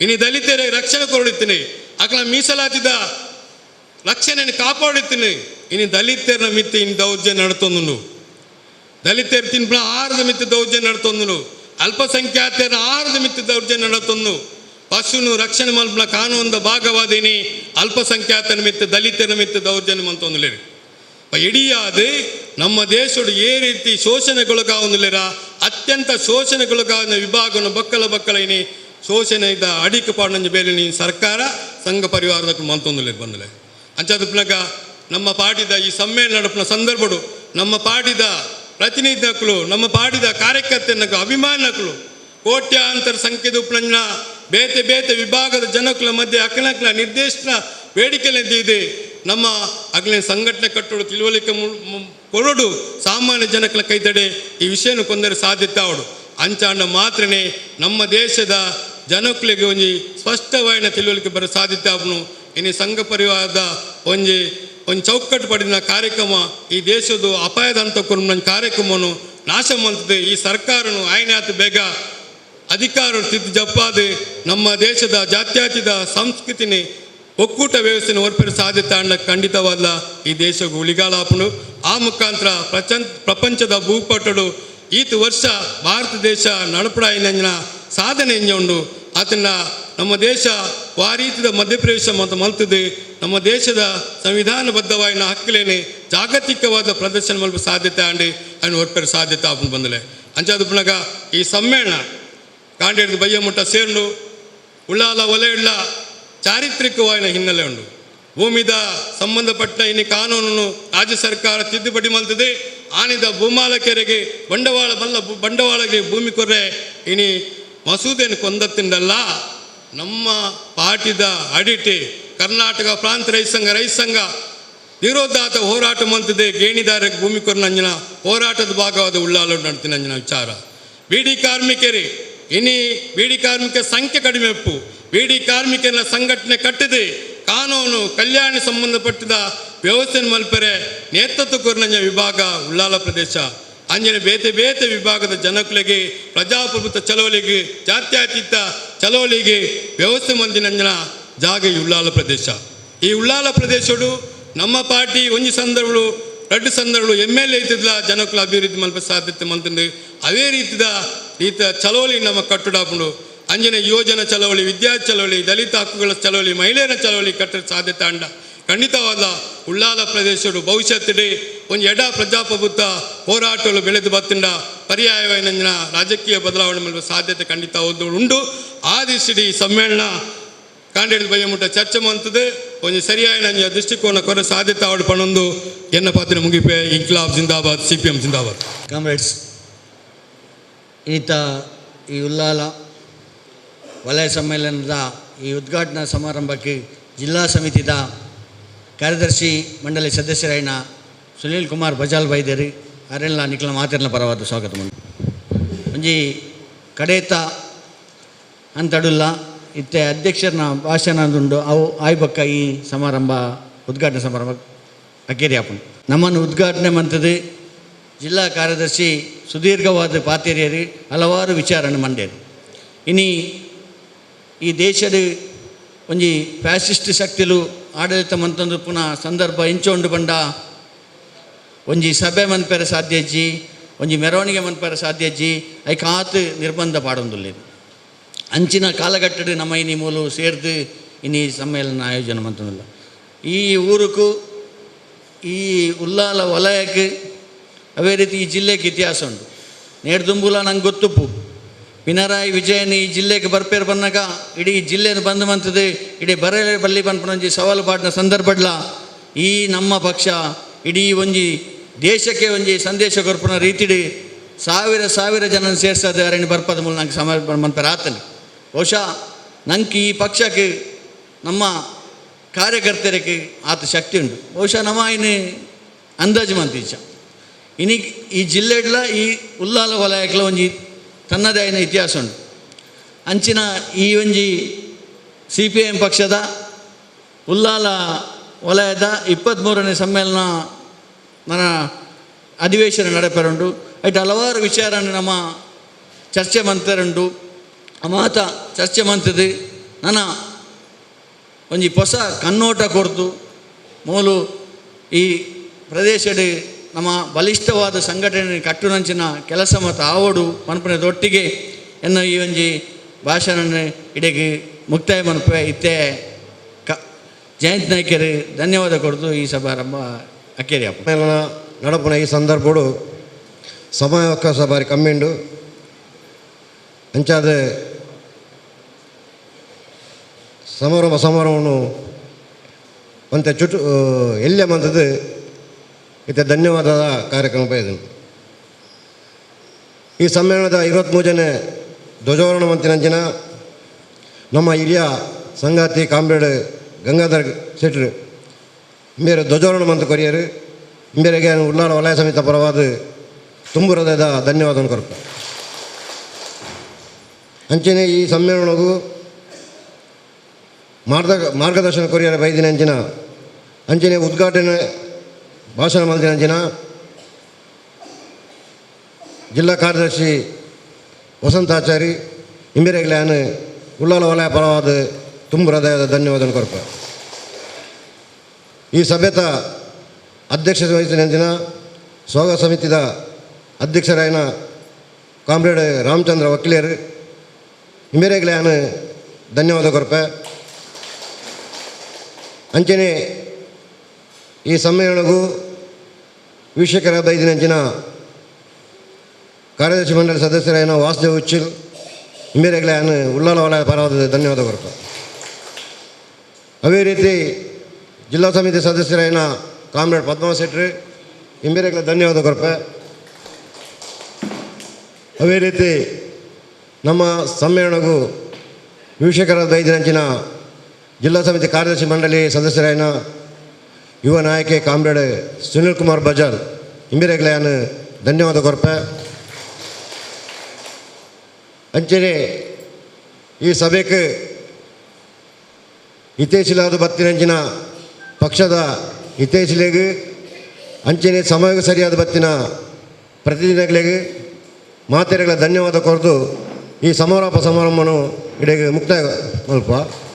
S5: ಇನಿ ದಲಿತರಿಗೆ ರಕ್ಷಣೆ ಕೊರಡಿತ್ತೀನಿ, ಅಕಲ ಮೀಸಲಾತಿದ ರಕ್ಷಣೆಯನ್ನು ಕಾಪಾಡುತ್ತೀನಿ. ಇನಿ ದಲಿತರ ಮಿತ್ತಿ ಇನ್ ದೌರ್ಜನ್ಯ ನಡತೊಂದುಂಡು. ದಲಿತರ ತಿನ್ಪುನ ಆಹಾರದ ಮಿತ್ತಿ ದೌರ್ಜನ್ಯ ನಡತೊಂದುಂಡು. ಅಲ್ಪಸಂಖ್ಯಾತರ ಆಹಾರದ ಮಿತ್ತಿ ದೌರ್ಜನ್ಯ ನಡತೊಂದು. ಪಶುನು ರಕ್ಷಣೆ ಮಲ್ಪುನ ಕಾನೂನದ ಭಾಗವಾದಿನಿ ಅಲ್ಪಸಂಖ್ಯಾತರ ಮಿತ್ತು, ದಲಿತರ ಮಿತ್ತು ದೌರ್ಜನ್ಯ ಮಂತೊಂದುಲೇರಿ. ಇಡಿಯಾದ ನಮ್ಮ ದೇಶಡು ఏ ರೀತಿ ಶೋಷಣೆಗೊಳಗಾವೊಂದುಲ್ಲೆರ, ಅತ್ಯಂತ ಶೋಷಣೆಗೊಳಗಾದ ವಿಭಾಗನು ಬಕ್ಕಲ ಬಕ್ಕಲ ಇನಿ ಶೋಷಣೆ ಇದ್ದ ಅಡಿಕೆ ಪಾಡಂಜ ಬೇಲೆ ನೀನು ಸರ್ಕಾರ ಸಂಘ ಪರಿವಾರದ ಮಂತೊಂದುಲ್ಲೇರು ಬಂದಲೆ. ಅಂಚಾದ ನಮ್ಮ ಪಾರ್ಟಿದ ಈ ಸಮ್ಮೇಳನ ನಡಪಿನ ಸಂದರ್ಭಡು ನಮ್ಮ ಪಾರ್ಟಿದ ಪ್ರತಿನಿಧಿಗಳು, ನಮ್ಮ ಪಾರ್ಟಿದ ಕಾರ್ಯಕರ್ತನಕು, ಅಭಿಮಾನಗಳು, ಕೋಟ್ಯಾಂತರ ಸಂಖ್ಯೆದ ಉಪ್ಪುನಂಜಿನ ಬೇತೆ ಬೇತೆ ವಿಭಾಗದ ಜನಕುಲ ಮಧ್ಯೆ ಅಕಲಕಲ ನಿರ್ದೇಶನ ಬೇಡಿಕೆ ಇದೆ. ನಮ್ಮ ಅಗಲಿನ ಸಂಘಟನೆ ಕಟ್ಟೋಡು, ತಿಳುವಳಿಕೆ ಕೊರಡು, ಸಾಮಾನ್ಯ ಜನಕಲ ಕೈತಡೆ ಈ ವಿಷಯನ ಕೊಂದರೆ ಸಾಧ್ಯತೆ ಅವಡು. ಅಂಚಾಂಡ ಮಾತ್ರನೇ ನಮ್ಮ ದೇಶದ ಜನಕ್ಕಳಿಗೆ ಒಂಜಿ ಸ್ಪಷ್ಟವಾಯಿನ ತಿಳುವಳಿಕೆ ಬರೋ ಸಾಧ್ಯತೆ ಅವನು. ಇನ್ನು ಸಂಘ ಪರಿವಾರದ ಒಂಜಿ ಒಂದು ಚೌಕಟ್ಟು ಪಡಿನ ಕಾರ್ಯಕ್ರಮ ಈ ದೇಶದ ಅಪಾಯದಂತ ನನ್ನ ಕಾರ್ಯಕ್ರಮವನ್ನು ನಾಶ ಮಾಡ್ತದೆ. ಈ ಸರ್ಕಾರನು ಆಯ್ನಾತ್ ಬೇಗ ಅಧಿಕಾರ ತಿದ್ದು ಜಪ್ಪಾದೆ ನಮ್ಮ ದೇಶದ ಜಾತ್ಯತೀತ ಸಂಸ್ಕೃತಿನಿ, ಒಕ್ಕೂಟ ವ್ಯವಸ್ಥೆನ ಹೊರಪೆರ ಸಾಧ್ಯತೆ ಅಣ್ಣ ಖಂಡಿತವಲ್ಲ ಈ ದೇಶಕ್ಕೆ ಉಳಿಗಾಲ ಆಪುಂಡು. ಆ ಮುಖಾಂತರ ಪ್ರಪಂಚದ ಭೂಪಟಡು ಈತ ವರ್ಷ ಭಾರತ ದೇಶ ನಡಪಡಾಯಿನ ಸಾಧನೆ ಎಂಜ ಉಂಡು. ಆತನ ನಮ್ಮ ದೇಶ ವಾರೀತಿದ ಮಧ್ಯಪ್ರವೇಶ ಮತ್ತು ಮಲ್ತದೆ ನಮ್ಮ ದೇಶದ ಸಂವಿಧಾನಬದ್ಧವಾಯಿನ ಹಕ್ಕುಲೇನೆ ಜಾಗತಿಕವಾದ ಪ್ರದರ್ಶನ ಮಲ್ಪ ಸಾಧ್ಯತೆ ಆಂಡಿ ಅನ್ನು ಒಟ್ಪೆರ ಸಾಧ್ಯತೆ ಆಪುಂಡು ಬಂದಲೆ. ಅಂಚಾದ ಪುನಗ ಈ ಸಮ್ಮೇಳನ ಕಾಂಡೇಡ್ದು ಬಯ್ಯಮುಟ್ಟ ಸೇರ್ಂಡು. ಉಳ್ಳಾಲ ಒಲೆಯುಳ್ಳ ಚಾರಿತ್ರಿಕವಾಯಿನ ಹಿನ್ನೆಲೆ ಉಂಡು. ಭೂಮಿದ ಸಂಬಂಧಪಟ್ಟ ಇನಿ ಕಾನೂನನ್ನು ರಾಜ್ಯ ಸರ್ಕಾರ ತಿದ್ದುಪಡಿ ಮಲ್ತದೆ. ಆನಿದ ಭೂಮಾಲಕರಿಗೆ, ಬಂಡವಾಳ ಬಲ್ಲ ಬಂಡವಾಳಗೆ ಭೂಮಿ ಕೊರ್ರೆ ಇನಿ ಮಸೂದೆಯನ್ನು ಕೊಂದತ್ತಿಂದಲ್ಲ. ನಮ್ಮ ಪಾರ್ಟಿದ ಅಡಿಟಿ ಕರ್ನಾಟಕ ಪ್ರಾಂತ ರೈತ ಸಂಘ, ರೈತ ಸಂಘ ವಿರೋಧಾತ ಹೋರಾಟ ಮಂತಿದೆ. ಗೇಣಿದಾರಕ್ಕೆ ಭೂಮಿ ಕೊರ್ನಂಜಿನ ಹೋರಾಟದ ಭಾಗವಾದ ಉಳ್ಳಾಲ ನಡ್ತಿನಂಜಿನ ವಿಚಾರ. ಬೀಡಿ ಕಾರ್ಮಿಕರಿ, ಇನಿ ಬೀಡಿ ಕಾರ್ಮಿಕ ಸಂಖ್ಯೆ ಕಡಿಮೆ ಉಪ್ಪು. ಬೀಡಿ ಕಾರ್ಮಿಕರ ಸಂಘಟನೆ ಕಟ್ಟಿದೆ ಕಾನೂನು ಕಲ್ಯಾಣ ಸಂಬಂಧಪಟ್ಟಿದ ವ್ಯವಸ್ಥೆ ಮಲ್ಪೆರೆ ನೇತೃತ್ವ ಕೊರ್ನಂಜ ವಿಭಾಗ ಉಳ್ಳಾಲ ಪ್ರದೇಶ. ಅಂಜನೆ ಬೇತೆ ಬೇತೆ ವಿಭಾಗದ ಜನಕುಲೆಗೆ ಪ್ರಜಾಪ್ರಭುತ್ವ ಚಳವಳಿಗೆ, ಜಾತ್ಯತೀತ ಚಳವಳಿಗೆ ವ್ಯವಸ್ಥೆ ಮಂದಿನಂಜನ ಜಾಗ ಈ ಉಳ್ಳಾಲ ಪ್ರದೇಶ. ಈ ಉಳ್ಳಾಲ ಪ್ರದೇಶಡು ನಮ್ಮ ಪಾರ್ಟಿ ಒಂಜಿ ಸಂದರ್ಭಗಳು, ರಡ್ಡು ಸಂದರ್ಭಗಳು ಎಮ್ಎಲ್ಎ ಇತ್ತಿದ್ಲ ಜನಕುಲ ಅಭಿವೃದ್ಧಿ ಮಲ್ಪ ಸಾಧ್ಯತೆ ಮಂತಂದು. ಅದೇ ರೀತಿದ ಈತ ಚಳವಳಿ ನಮ್ಮ ಕಟ್ಟಡಾಪುಂಡು. ಅಂಜನೆ ಯುವಜನ ಚಳವಳಿ, ವಿದ್ಯಾರ್ಥಿ ಚಳವಳಿ, ದಲಿತ ಹಕ್ಕುಗಳ ಚಳವಳಿ, ಮಹಿಳೆಯರ ಚಳವಳಿ ಕಟ್ಟಡ ಸಾಧ್ಯತೆ ಅಂಡ. ಖಂಡಿತವಾದ ಉಳ್ಳಾಲ ಪ್ರದೇಶಡು ಭವಿಷ್ಯತ್ತಿಡಿ ಒಂದು ಎಡ ಪ್ರಜಾಪ್ರಭುತ್ವ ಹೋರಾಟಗಳು ಬೆಳೆದು ಬತ್ತಿಂಡ ಪರ್ಯಾಯವಾಯಿನ ರಾಜಕೀಯ ಬದಲಾವಣೆ ಮಾಡುವ ಸಾಧ್ಯತೆ ಖಂಡಿತ ಒಂದು ಉಂಡು. ಆ ದಿಶಿಡಿ ಈ ಸಮ್ಮೇಳನ ಕಾಂಡೇಡ್ ಬಯ್ಯಮುಟ್ಟ ಚರ್ಚೆ ಮಂತದೆ ಒಂಜಿ ಸರಿಯಾದ ದೃಷ್ಟಿಕೋನ ಕೊರ ಸಾಧ್ಯತೆ ಆವಡ್ ಪಣೊಂದು ಎನ್ನ ಪಾತ್ರ ಮುಗಿಪೆ. ಇನ್ಕ್ಲಾಬ್ ಜಿಂದಾಬಾದ್, ಸಿಪಿಎಂ ಜಿಂದಾಬಾದ್.
S4: ಕಾಮ್ರೇಡ್ಸ್, ಈತ ಈ ಉಲ್ಲಾಲ ವಲಯ ಸಮ್ಮೇಳನದ ಈ ಉದ್ಘಾಟನಾ ಸಮಾರಂಭಕ್ಕೆ ಜಿಲ್ಲಾ ಸಮಿತಿದ ಕಾರ್ಯದರ್ಶಿ ಮಂಡಳಿ ಸದಸ್ಯರಾಯಿನ ಸುನೀಲ್ ಕುಮಾರ್ ಬಜಾಲ್ ಬೈದೇರಿ ಅರೆಲ್ಲ ನಿಖಲ ಮಾತಿರ್ನ ಪರವಾದ ಸ್ವಾಗತ. ಒಂಜಿ ಕಡೇತ ಅಂತಡುಲ್ಲ ಇತ್ತೆ ಅಧ್ಯಕ್ಷರನ ಭಾಷಣ ಉಂಡು. ಅವು ಆಯ್ಬಕ್ಕ ಈ ಸಮಾರಂಭ ಉದ್ಘಾಟನಾ ಸಮಾರಂಭ ಅಕ್ಕೇರಿ ಆಪುಂಡು. ನಮ್ಮನ್ನು ಉದ್ಘಾಟನೆ ಮಂತದ್ದು ಜಿಲ್ಲಾ ಕಾರ್ಯದರ್ಶಿ ಸುದೀರ್ಘವಾದ ಪಾತೇರಿಯರು ಹಲವಾರು ವಿಚಾರಣ ಮಂಡೇರು. ಇನಿ ಈ ದೇಶದ ಒಂಜಿ ಫ್ಯಾಸಿಸ್ಟ್ ಶಕ್ತಿಲು ಆಡಳಿತ ಮಂತಂದು ಪುನಃ ಸಂದರ್ಭ ಇಂಚೊಂಡು ಬಂಡ ಒಂಜಿ ಸಭೆ ಮನ್ಪೆರೆ ಸಾಧ್ಯ ಇಜ್ಜಿ, ಒಂಜಿ ಮೆರವಣಿಗೆ ಮನ್ಪೆರೆ ಸಾಧ್ಯ ಇಜ್ಜಿ, ಐಕ್ ಆತ್ ನಿರ್ಬಂಧ ಪಾಡೊಂದುಲ್ಲೆರ್. ಅಂಚಿನ ಕಾಲಘಟ್ಟಡ್ ನಮ್ಮ ಇನಿ ಮೂಲು ಸೇರ್ದು ಇನಿ ಸಮ್ಮೇಳನ ಆಯೋಜನೆ ಮಂತೊಂದುಲ್ಲ. ಈ ಊರುಕು, ಈ ಉಲ್ಲಾಲ ವಲಯಕ್ಕೆ, ಅವೇ ರೀತಿ ಈ ಜಿಲ್ಲೆಗೆ ಇತಿಹಾಸ ಉಂಟು. ನೇರ್ದುಂಬುಲ ನಂಗೆ ಗೊತ್ತುಪ್ಪು, ಪಿನರಾಯಿ ವಿಜಯನ್ ಈ ಜಿಲ್ಲೆಗೆ ಬರ್ಪೇರು ಬನ್ನಗ ಇಡೀ ಜಿಲ್ಲೆನ ಬಂದು ಮಂತದೆ ಇಡೀ ಬರಲೆ ಬಲ್ಲಿ ಪನ್ಪುನ ಸವಾಲು ಪಾಡಿನ ಸಂದರ್ಭಡ್ಲ ಈ ನಮ್ಮ ಪಕ್ಷ ಇಡೀ ಒಂಜಿ ದೇಶಕ್ಕೆ ಒಂಜಿ ಸಂದೇಶ ಕೊರ್ಪುನ ರೀತಿಡ್ ಸಾವಿರ ಸಾವಿರ ಜನ ಸೇರ್ಸದೆ ಅರಣ್ಯ ಬರ್ಪದ ಮೂಲ ನಂಗೆ ಸಮ ಮನ್ಪೆರ್ ಆತನೆ. ಬಹುಶಃ ನಂಗೆ ಈ ಪಕ್ಷಕ್ಕೆ, ನಮ್ಮ ಕಾರ್ಯಕರ್ತರಿಗೆ ಆತ ಶಕ್ತಿ ಉಂಟು. ಬಹುಶಃ ನಮ್ಮ ಇನ್ನು ಅಂದಾಜು ಮಂತೀಚ ಇನಿ ಈ ಜಿಲ್ಲೆಡ್ಲ ಈ ಉಲ್ಲಾಲ ವಲಯಕ್ಲ ಒಂಜಿ ತನ್ನದೇ ಆಯಿನ ಇತಿಹಾಸ ಉಂಟು. ಅಂಚಿನ ಈ ಒಂಜಿ ಸಿಪಿಐಎಂ ಪಕ್ಷದ ಉಲ್ಲಾಲ ವಲಯದ 23ನೇ ಸಮ್ಮೇಳನ ನನ್ನ ಅಧಿವೇಶನ ನಡೆಪರುಂಡು. ಐಟ್ ಹಲವಾರು ವಿಚಾರ ನಮ್ಮ ಚರ್ಚೆ ಮಂತರುಂಡು. ಮಾತ ಚರ್ಚೆ ಮಂತದ್ದು ನನ್ನ ಒಂಜಿ ಹೊಸ ಕನ್ನೋಟ ಕೊರ್ತು ಮೂಲು ಈ ಪ್ರದೇಶಡ್ ನಮ್ಮ ಬಲಿಷ್ಠವಾದ ಸಂಘಟನೆ ಕಟ್ಟುನಂಚಿನ ಕೆಲಸ ಮತ್ತು ಆವಡು ಪನ್ಪುನದೊಟ್ಟಿಗೆ ಎನ್ನ ಈ ಒಂಜಿ ಭಾಷಣ ಇಡೆಗೆ ಮುಕ್ತಾಯ ಮನ್ಪೆ. ಇತ್ತೆ ಜಯಂತ್ ನಾಯ್ಕರು ಧನ್ಯವಾದ ಕೊಡ್ದು ಈ ಸಮಾರಂಭ ಅಕ್ಕೇರಿ.
S6: ಸಮ್ಮೇಳನ ನಡಪುನ ಈ ಸಂದರ್ಭಡು ಸಮಯಾವಕಾಶ ಬಾರಿ ಕಮ್ಮಿಂಡು. ಅಂಚಾದ ಸಮಾರಂಭವನ್ನು ಒಂತೆ ಚುಟು ಎಲ್ಯ ಮಂತದ್ದು ಇತ್ತೆ ಧನ್ಯವಾದದ ಕಾರ್ಯಕ್ರಮ ಬೈದು. ಈ ಸಮ್ಮೇಳನದ 23ನೇ ಧ್ವಜಾರೋಹಣ ಮಂತಿನಂಚಿನ ನಮ್ಮ ಹಿರಿಯ ಸಂಗಾತಿ ಕಾಮ್ರೇಡ್ ಗಂಗಾಧರ್ ಶೆಟ್ರು ಮೇರೆ ಧ್ವಜಾರೋಹಣ ಮಂತ್ ಕೊರಿಯರು. ಮೇರೆಗೆ ಉಳ್ಳಾಲ ವಲಯ ಸಮಿತಿ ಪರವಾದ ತುಂಬು ಹೃದಯದ ಧನ್ಯವಾದ ಕೊರಪ. ಅಂಚನೆ ಈ ಸಮ್ಮೇಳನಗೂ ಮಾರ್ಗದರ್ಶನ ಕೊರಿಯರ ಬೈದಿನ ಅಂಚಿನ, ಅಂಚನೆ ಉದ್ಘಾಟನೆ ಭಾಷಣ ಮಲ್ದಿನ ಅಂಚಿನ ಜಿಲ್ಲಾ ಕಾರ್ಯದರ್ಶಿ ವಸಂತಾಚಾರಿ ಇಂಬಿರೆಗ್ಲಾನ್ ಉಳ್ಳಾಲ ವಲಯ ಪರವಾದ ತುಂಬು ಹೃದಯದ ಧನ್ಯವಾದ ಕೊರಪ. ಈ ಸಭೆತ ಅಧ್ಯಕ್ಷತೆ ವಹಿಸಿದ ಅಂಚಿನ ಸ್ವಾಗತ ಸಮಿತಿದ ಅಧ್ಯಕ್ಷರಾಯನ ಕಾಮ್ರೇಡ್ ರಾಮಚಂದ್ರ ವಕೀಲರು ಇಂಬಿರೆಗ್ಲಾನ್ ಧನ್ಯವಾದ ಕೊರಪ. ಅಂಚನೆ ಈ ಸಮ್ಮೇಳನಗೂ ವೀಕ್ಷಕರ ಬೈದಿನಂಚಿನ ಕಾರ್ಯದರ್ಶಿ ಮಂಡಳಿ ಸದಸ್ಯರಾಯನ ವಾಸುದೇವ್ ಉಚ್ಚಿಲ್ ಇಂಬೇರೆಗ್ಲಾನ್ ಉಳ್ಳಾಲ ವಲಯ ಪರವಾದ ಧನ್ಯವಾದ ಕೊರಪ. ಅದೇ ರೀತಿ ಜಿಲ್ಲಾ ಸಮಿತಿ ಸದಸ್ಯರಾಯನ ಕಾಮ್ರೇಡ್ ಪದ್ಮಾವ ಶೆಟ್ರು ಇಂಬೇರೆಗ್ಲ ಧನ್ಯವಾದ ಕೊರಪ. ಅದೇ ರೀತಿ ನಮ್ಮ ಸಮ್ಮೇಳನಗೂ ವೀಕ್ಷಕರ ಬೈದಿನಂಚಿನ ಜಿಲ್ಲಾ ಸಮಿತಿ ಕಾರ್ಯದರ್ಶಿ ಮಂಡಳಿ ಸದಸ್ಯರಾಯನ ಯುವ ನಾಯಕಿ ಕಾಮ್ರೇಡ್ ಸುನೀಲ್ ಕುಮಾರ್ ಬಜಾಲ್ ಇಂಬಿರೆಗ್ಲಾನ್ ಧನ್ಯವಾದ ಕೊರಪ. ಅಂಚನೆ ಈ ಸಭೆಗೆ ಹಿತೈಷಿಲಾದ ಬತ್ತಿನಂಚಿನ ಪಕ್ಷದ ಹಿತೈಷಿಲೆಗ್, ಅಂಚನೆ ಸಮಯಕ್ಕೆ ಸರಿಯಾದ ಬತ್ತಿನ ಪ್ರತಿನಿಧಿಗಳಿಗೆ ಮಾತೆರೆಗಳ ಧನ್ಯವಾದ ಕೊರತು ಈ ಸಮಾರೋಪ ಸಮಾರಂಭನು ಇಡೆಗೆ ಮುಕ್ತಾಯ ಮಲ್ಪ.